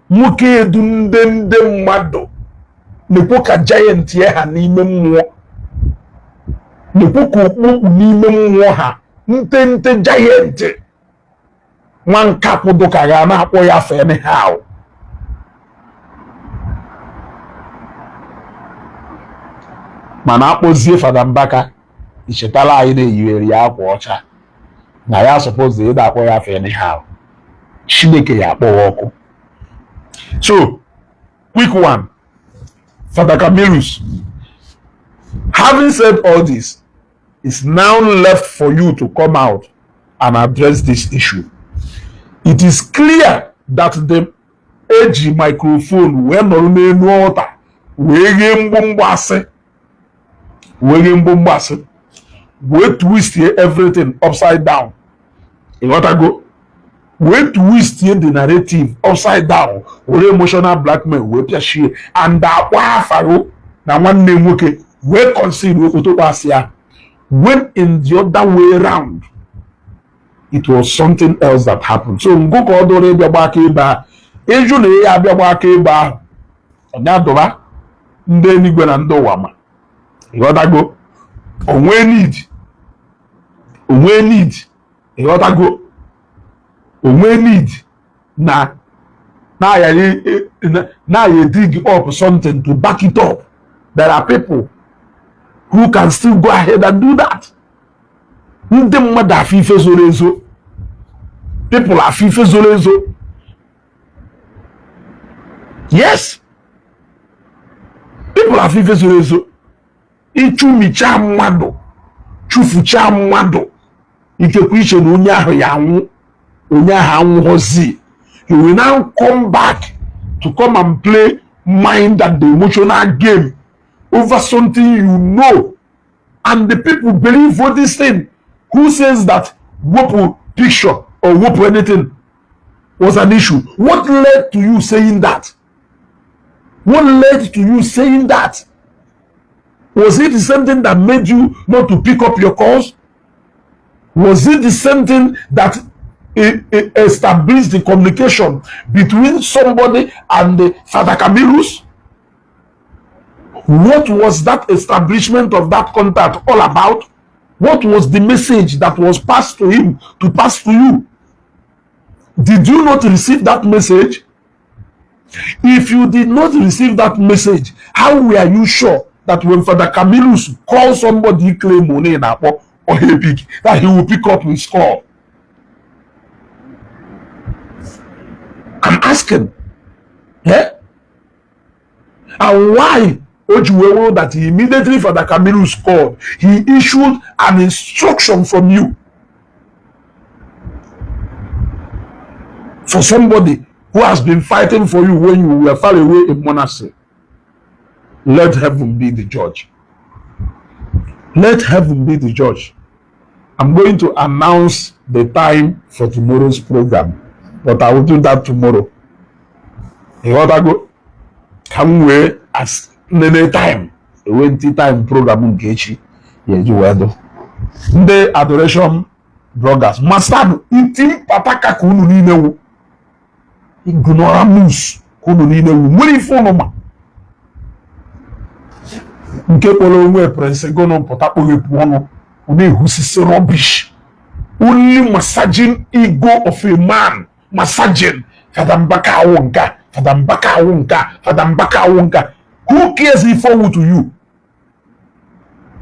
Nwoke edu ndị mmadụ na-ekwu ka giant ya ha n'ime mmụọ, na-ekwu ka okpukpu n'ime mmụọ ha ntente giant nwa nkakwụdụ ka ga na-akpọ ya afa anyhow. Mana akpọzie Fada Mbaka, ichetala anyị na-eyiwere ya akwa ọcha na ya suppose ịda akpọ ya afa anyhow. Chineke ya akpọwa ọkụ. So quick one, Father Camillus, having said all this, it's now left for you to come out and address this issue. It is clear that the eji microphone wee nọrọ n'elu altar wee ghee mgbomgbo asị, wee ghee mgbomgbo asị, wee twist everything upside down. Ịghọtago? Wee twist the narrative upside down, were emotional blackmail wee pịachie and akpọ afago na nwanne nwoke wee conceal okpotokpo asị ahụ, when in the other way round it was something else that happened. So ngụ ka ọ dụrụ ịbịa gba aka ebe ahụ, ịjụ na ya abịa gba aka ebe ahụ, ọnya dụba ndị eluigwe na ndị ụwa. Ma ịghọtago, onwe need, onwe need, ịghọtago, onwe need na na-aya dig up something to back it up. There are people who can still go ahead and do that. Ndị mmadụ afọ ife zoro ezo, people afọ ife zoro ezo. Yes, people afọ ife zoro ezo. Ịchụmicha mmadụ, chụfucha mmadụ, ikekwe iche na onye ahụ ya anwụ, onye ahụ anwụghọzi. He will now come back to come and play mind and the emotional game over something you know, and the people believe for this thing. Who says that wepụ picture or wepụ anything was an issue? What led to you saying that? What led to you saying that? Was it the same thing that made you not to pick up your calls? Was it the same thing that established the communication between somebody and the Father Camillus? What was that establishment of that contact all about? What was the message that was passed to him to pass to you? Did you not receive that message? If you did not receive that message, how were you sure that when Father Camillus calls somebody, claim money in Akpo or he pick, that he will pick up his call? I'm asking. Yeah? And why o ji wee wụrụ that immediately Father Camillus called, he issued an instruction from you for somebody who has been fighting for you when you were far away in monastery? Let heaven be the judge. Let heaven be the judge. I'm going to announce the time for tomorrow's program, but I will do that tomorrow. Ịghọtago? Ka m wee as nene time enwe ntị time program nke echi ya eji wee dụ ndị adoration bloggers masanụ iti mpataka ka unu niile wụ ignoramus ka unu niile wụ nwere ife unu ma nke kpọrọ onwe Prince Gono pụta kpoghepụ ọnụ ọ na-ehusisi rubbish, only massaging ego of a man, massaging Fada Mbaka awụ nka, Fada Mbaka awụ nka, Fada Mbaka awụ nka. Who cares if ọwụ to you?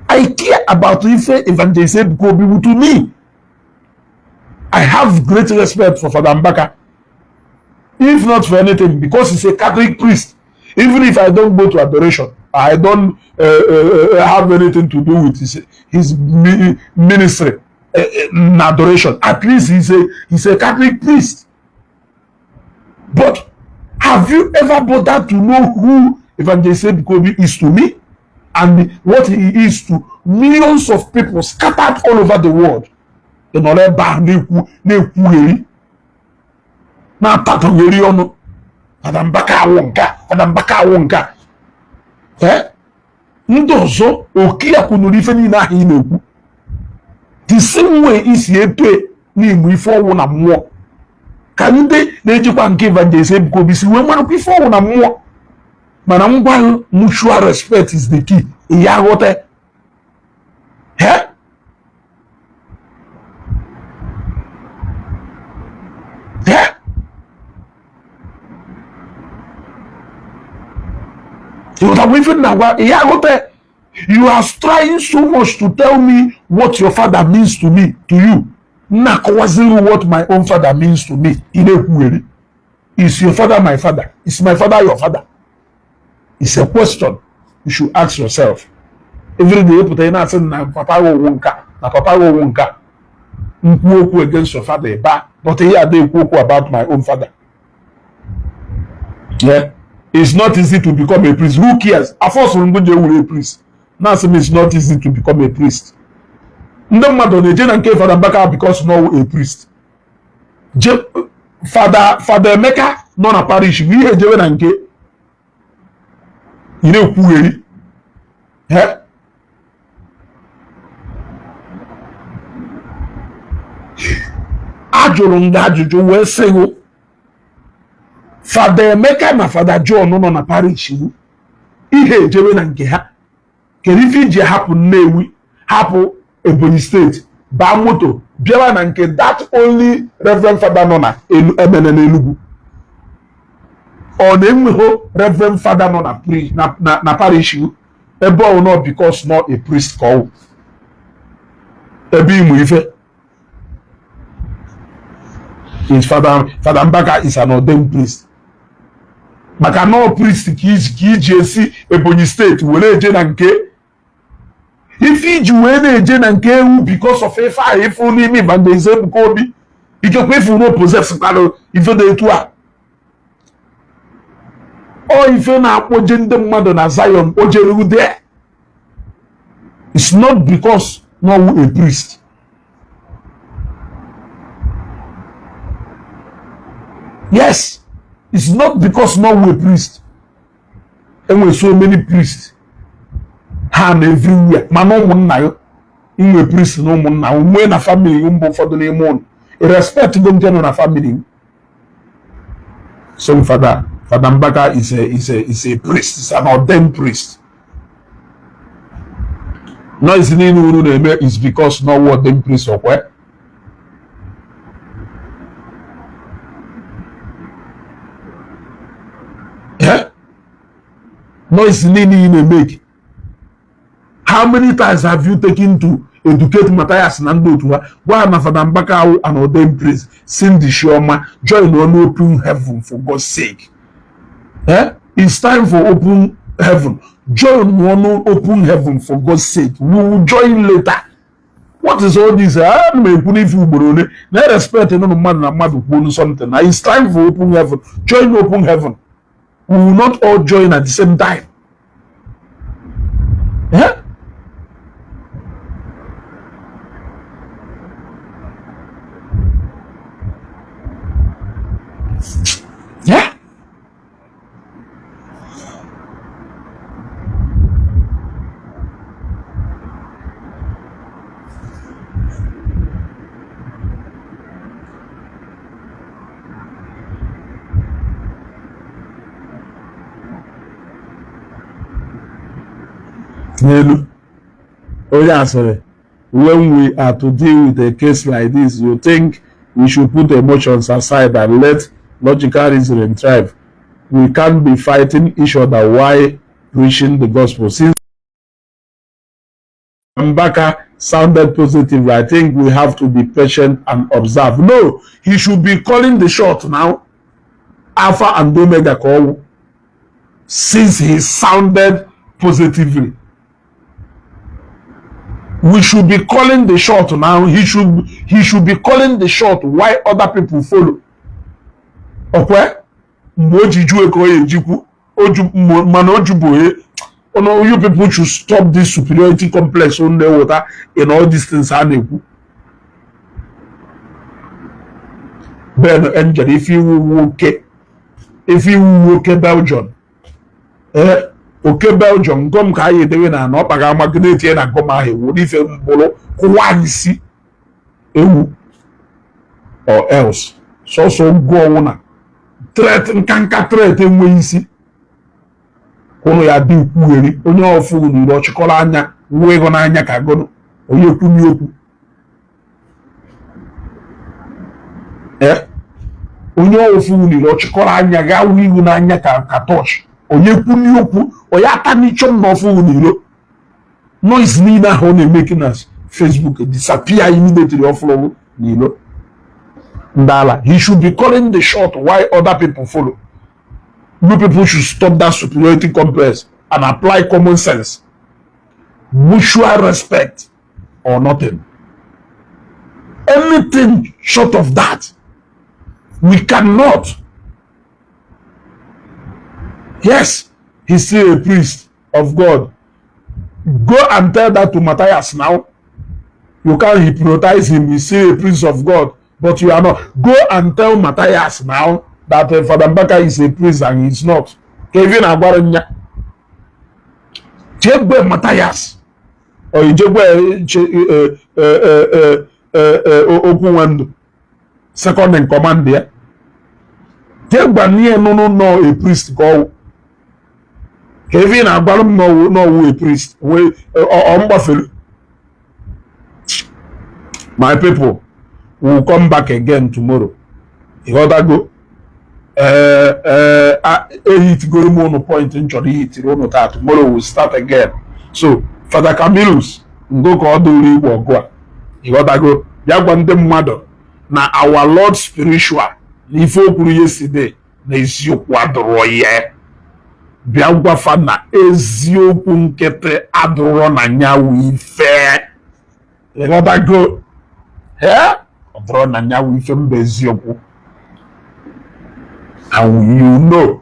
I care about ife Evangelist Ebuka Obi wu to me. I have great respect for Fada Mbaka, if not for anything because he's a Catholic priest. Even if I don't go to adoration, I don't have anything to do with his ministry in adoration, at least he's a Catholic priest. But have you ever bothered to know who Evangelist Ebuka Obi is to me and what he is to millions of people scattered all over the world? Ị nọrọ ebe ahụ na-ekwu, na-ekwugheri, na-atatogheri ọnụ, Fada Mbaka awụ nka, Fada Mbaka awụ nka. Ee, ndị ọzọ oke ya kwunuru ife niile ahụ ị na-ekwu, the same way isi eto n'igbo ife ọnwụ na mmụọ ka ndị na-ejikwa nke Evangelist Ebuka Obi si wee marakwa ife ọnwụ na mmụọ. Mana ngwa, mutual respect is the key. Ya ghọta he he ịghọtakwa ife na-agwa ya ghọta. You are trying so much to tell me what your father means to me, to you. Nna akọwaziri what my own father means to me. Ị na-ekwugheri. Is your father my father? Is my father your father? It's a question you should ask yourself. Every day pụta ị na-asị na papa gị owu nka, na papa gị owu nka. Nkwu okwu against your father eba, but ihe ada ekwu okwu about my own father. Yeah, it's not easy to become a priest. Who cares? Afọ sụrụ mgbe ji ewuru a priest na-asị m it's not easy to become a priest. Ndị mmadụ na-eje na nke Fada Mbaka because no a priest je Fada Emeka nọ na parish bụ ihe ejewe na nke ị na-ekwugheri. He ajụrụ m gị ajụjụ wee sị gị, Fada Emeka na Fada John nọ na parish bụ ihe ejewe na nke ha. Kedu ife iji hapụ Nnewi, hapụ Ebonyi Steeti, baa moto bịawa na nke that only Reverend Father nọ na Emene n'Enugu? Ọ na-enweghị Reverend Father nọ na parish ebe ọ nọ because not a priest ka ọ ebe ịmụ ife is Father Mbaka is an ordained priest. Maka nọọ priest ka iji esi Ebonyi Steeti were eje na nke ife iji wee na-eje na nke ewu because of ife ahụ ifu n'ime Evangelist Ebuka Obi. Ikekwe ifu no possess kwanụ ife dị etu a. Ọ ife na-akpọje ndị mmadụ na Zion kpọjere there. It's not because no a priest. Yes, it's not because no a priest. Enwere so many priests ha na everywhere, mana ụmụnna ya inwe priest na ụmụnna nwee na family mbụ ụfọdụ n'ime ụlọ respect go nke nọ na family. Some Fada Mbaka is a priest, is an ordained priest. Noise niile unu na-eme is because no word dem priest okwe. Yeah? Noise niile ị na-emeke. How many times have you taken to educate Matthias na ndị otu ha, gwa ha na Fada Mbaka awụ an ordained priest? Cindy Chioma, join on open heaven, for God's sake. Eh? It's time for open heaven. Join one open heaven, for God's sake. We will join later. What is all this? Ana m ekwu n'ife ugboro ole na respect nụnụ mmadụ na mmadụ kwuo something na it's time for open heaven. Join open heaven. We will not all join at the same time. Eh? Yeah? N'elu onye asịrị, when we are to deal with a case like this, you think we should put emotions aside and let logical reasoning thrive. We can't be fighting each other while preaching the gospel. Since Mbaka sounded positive, I think we have to be patient and observe. No, he should be calling the shot now. Alpha and Omega call. Since he sounded positively, we should be calling the shot now. He should be calling the shot while other people follow. Okwe mgbe o ji juo ka ọ ya ejikwu oju, mana o jubu ono. You people should stop this superiority complex unu na-eweta in all these things a na-ekwu. Ben Angel, ife iwu nwoke, ife iwu nwoke Belgium, ee, oke Belgium gọm ka anyị edewe na ana ọkpa ga-amagide etinye na gọm ahụ ewu n'ife mkpụrụ kụwa isi ewu or else sọsọ ngụ ọnwụ na threat, nkanka threat enweghị isi. Ụnụ ya dị kwugheri onye ọfụ n'iro ọchịkọrọ anya wuo ego n'anya ka gụnụ onye kwunye okwu. Ee, onye ọfụ n'iro ọchịkọrọ anya ga wụ ihu n'anya ka torch, onye kwunye okwu, onye ata n'ichọ m na ọfụ n'iro. Noise niile ahụ ọ na-emeke na Facebook disappear immediately ọfụrụ n'iro. Ndala, he should be calling the shot while other people follow. You people should stop that superiority complex and apply common sense, mutual respect or nothing. Anything short of that, we cannot. Yes, he's still a priest of God. Go and tell that to Matthias now. You can't hypnotize him. He's still a priest of God, but you are not. Go and tell Matthias now that Father Mbaka is a priest and he's not. Kevin agwara nya jegbe Matthias or ijegbe okwu nwendụ second in command ya, jegba n'ihe nụnụ nọ a priest ka ọwụ. Kevin agwara m n'ọwụ a priest wee ọ mgbafere. My people will come back again tomorrow. Ịghọtago? Ee, ehitigoro m ụnụ point m chọrọ ihitiri ụnụ taa. Tomorrow we start again. So Father Camillus ngo ka ọ dụrụ igwe ọgụ a, ịghọtago? Bịa gwa ndị mmadụ na our Lord spiritual na ife o kwuru yesterday na eziokwu adụrọ ya. Bịa gwafa na eziokwu nkịtị adụrọ na nyawu ife, ịghọtago? Ee, ọ dụrọ na nyawu ife mba eziokwu. And you know,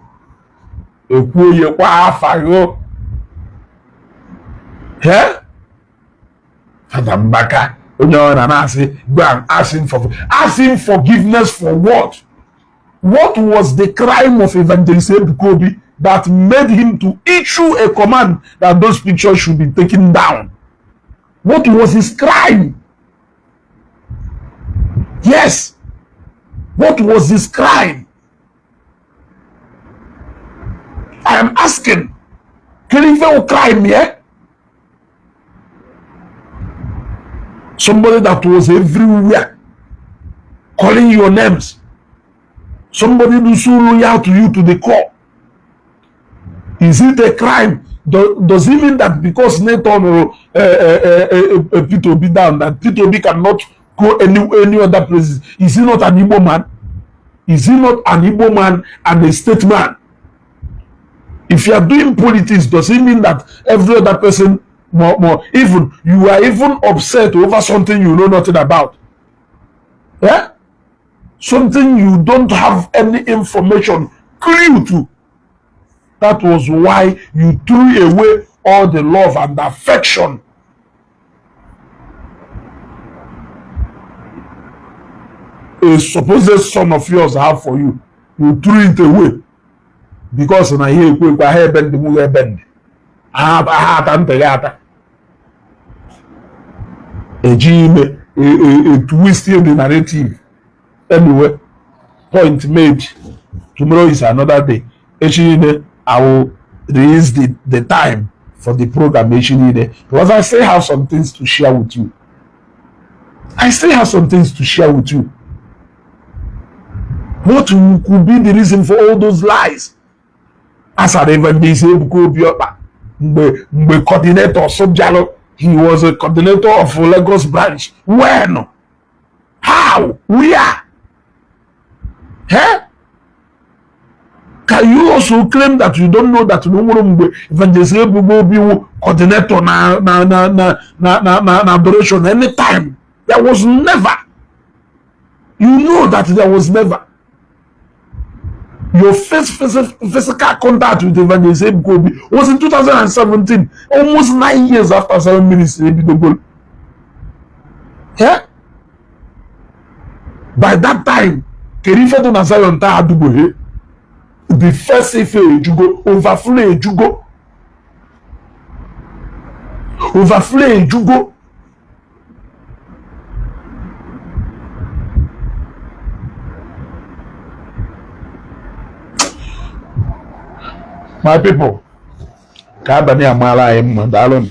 ekwuo ya kwa afa gho. Ee, Fada Mbaka, onye ọ na na-asị go and ask him for, ask him forgiveness for what? What was the crime of Evangelist Ebuka Obi that made him to issue a command that those pictures should be taken down? What was his crime? Yes, what was his crime? I am asking. Kedu ife wụ crime ya? Somebody that was everywhere calling your names. Somebody who's so loyal to you to the core. Is it a crime? Does it mean that because Nathan or Peter Obi down, that Peter Obi cannot go any other places? Is he not an Igbo man? Is he not an Igbo man and a state man? If you are doing politics, does it mean that every other person more even you are even upset over something you know nothing about? Yeah? Something you don't have any information, clue to. That was why you threw away all the love and affection a supposed son of yours have for you. You threw it away because na ihe ekwe ekwe aha ebe ndị nwụrụ ebe ndị aha ata ntị gị ata eji ime a twist the narrative. Anyway, point made. Tomorrow is another day. Echi niile I will release the time for the program echi niile, because I still have some things to share with you. I still have some things to share with you. What could be the reason for all those lies? Asara Evangelist Ebuka Obi ọkpa mgbe coordinator Sọbjalụ, he was a coordinator of Lagos branch. When? How? Where? Eh? Can you also claim that you don't know that na nwere mgbe Evangelist Ebuka Obi wụ coordinator na adoration anytime? There was never. You know that there was never. Your first physical contact with Evangelist Ebuka Obi was in 2017, almost 9 years after 7 minutes ebidogolo. Yeah? By that time, kedu ife dị na Zion taa adụgbohe? The first ife ejugo, overflow ejugo, overflow ejugo. My people, ka abalị a mara anyị mma. Daalụ.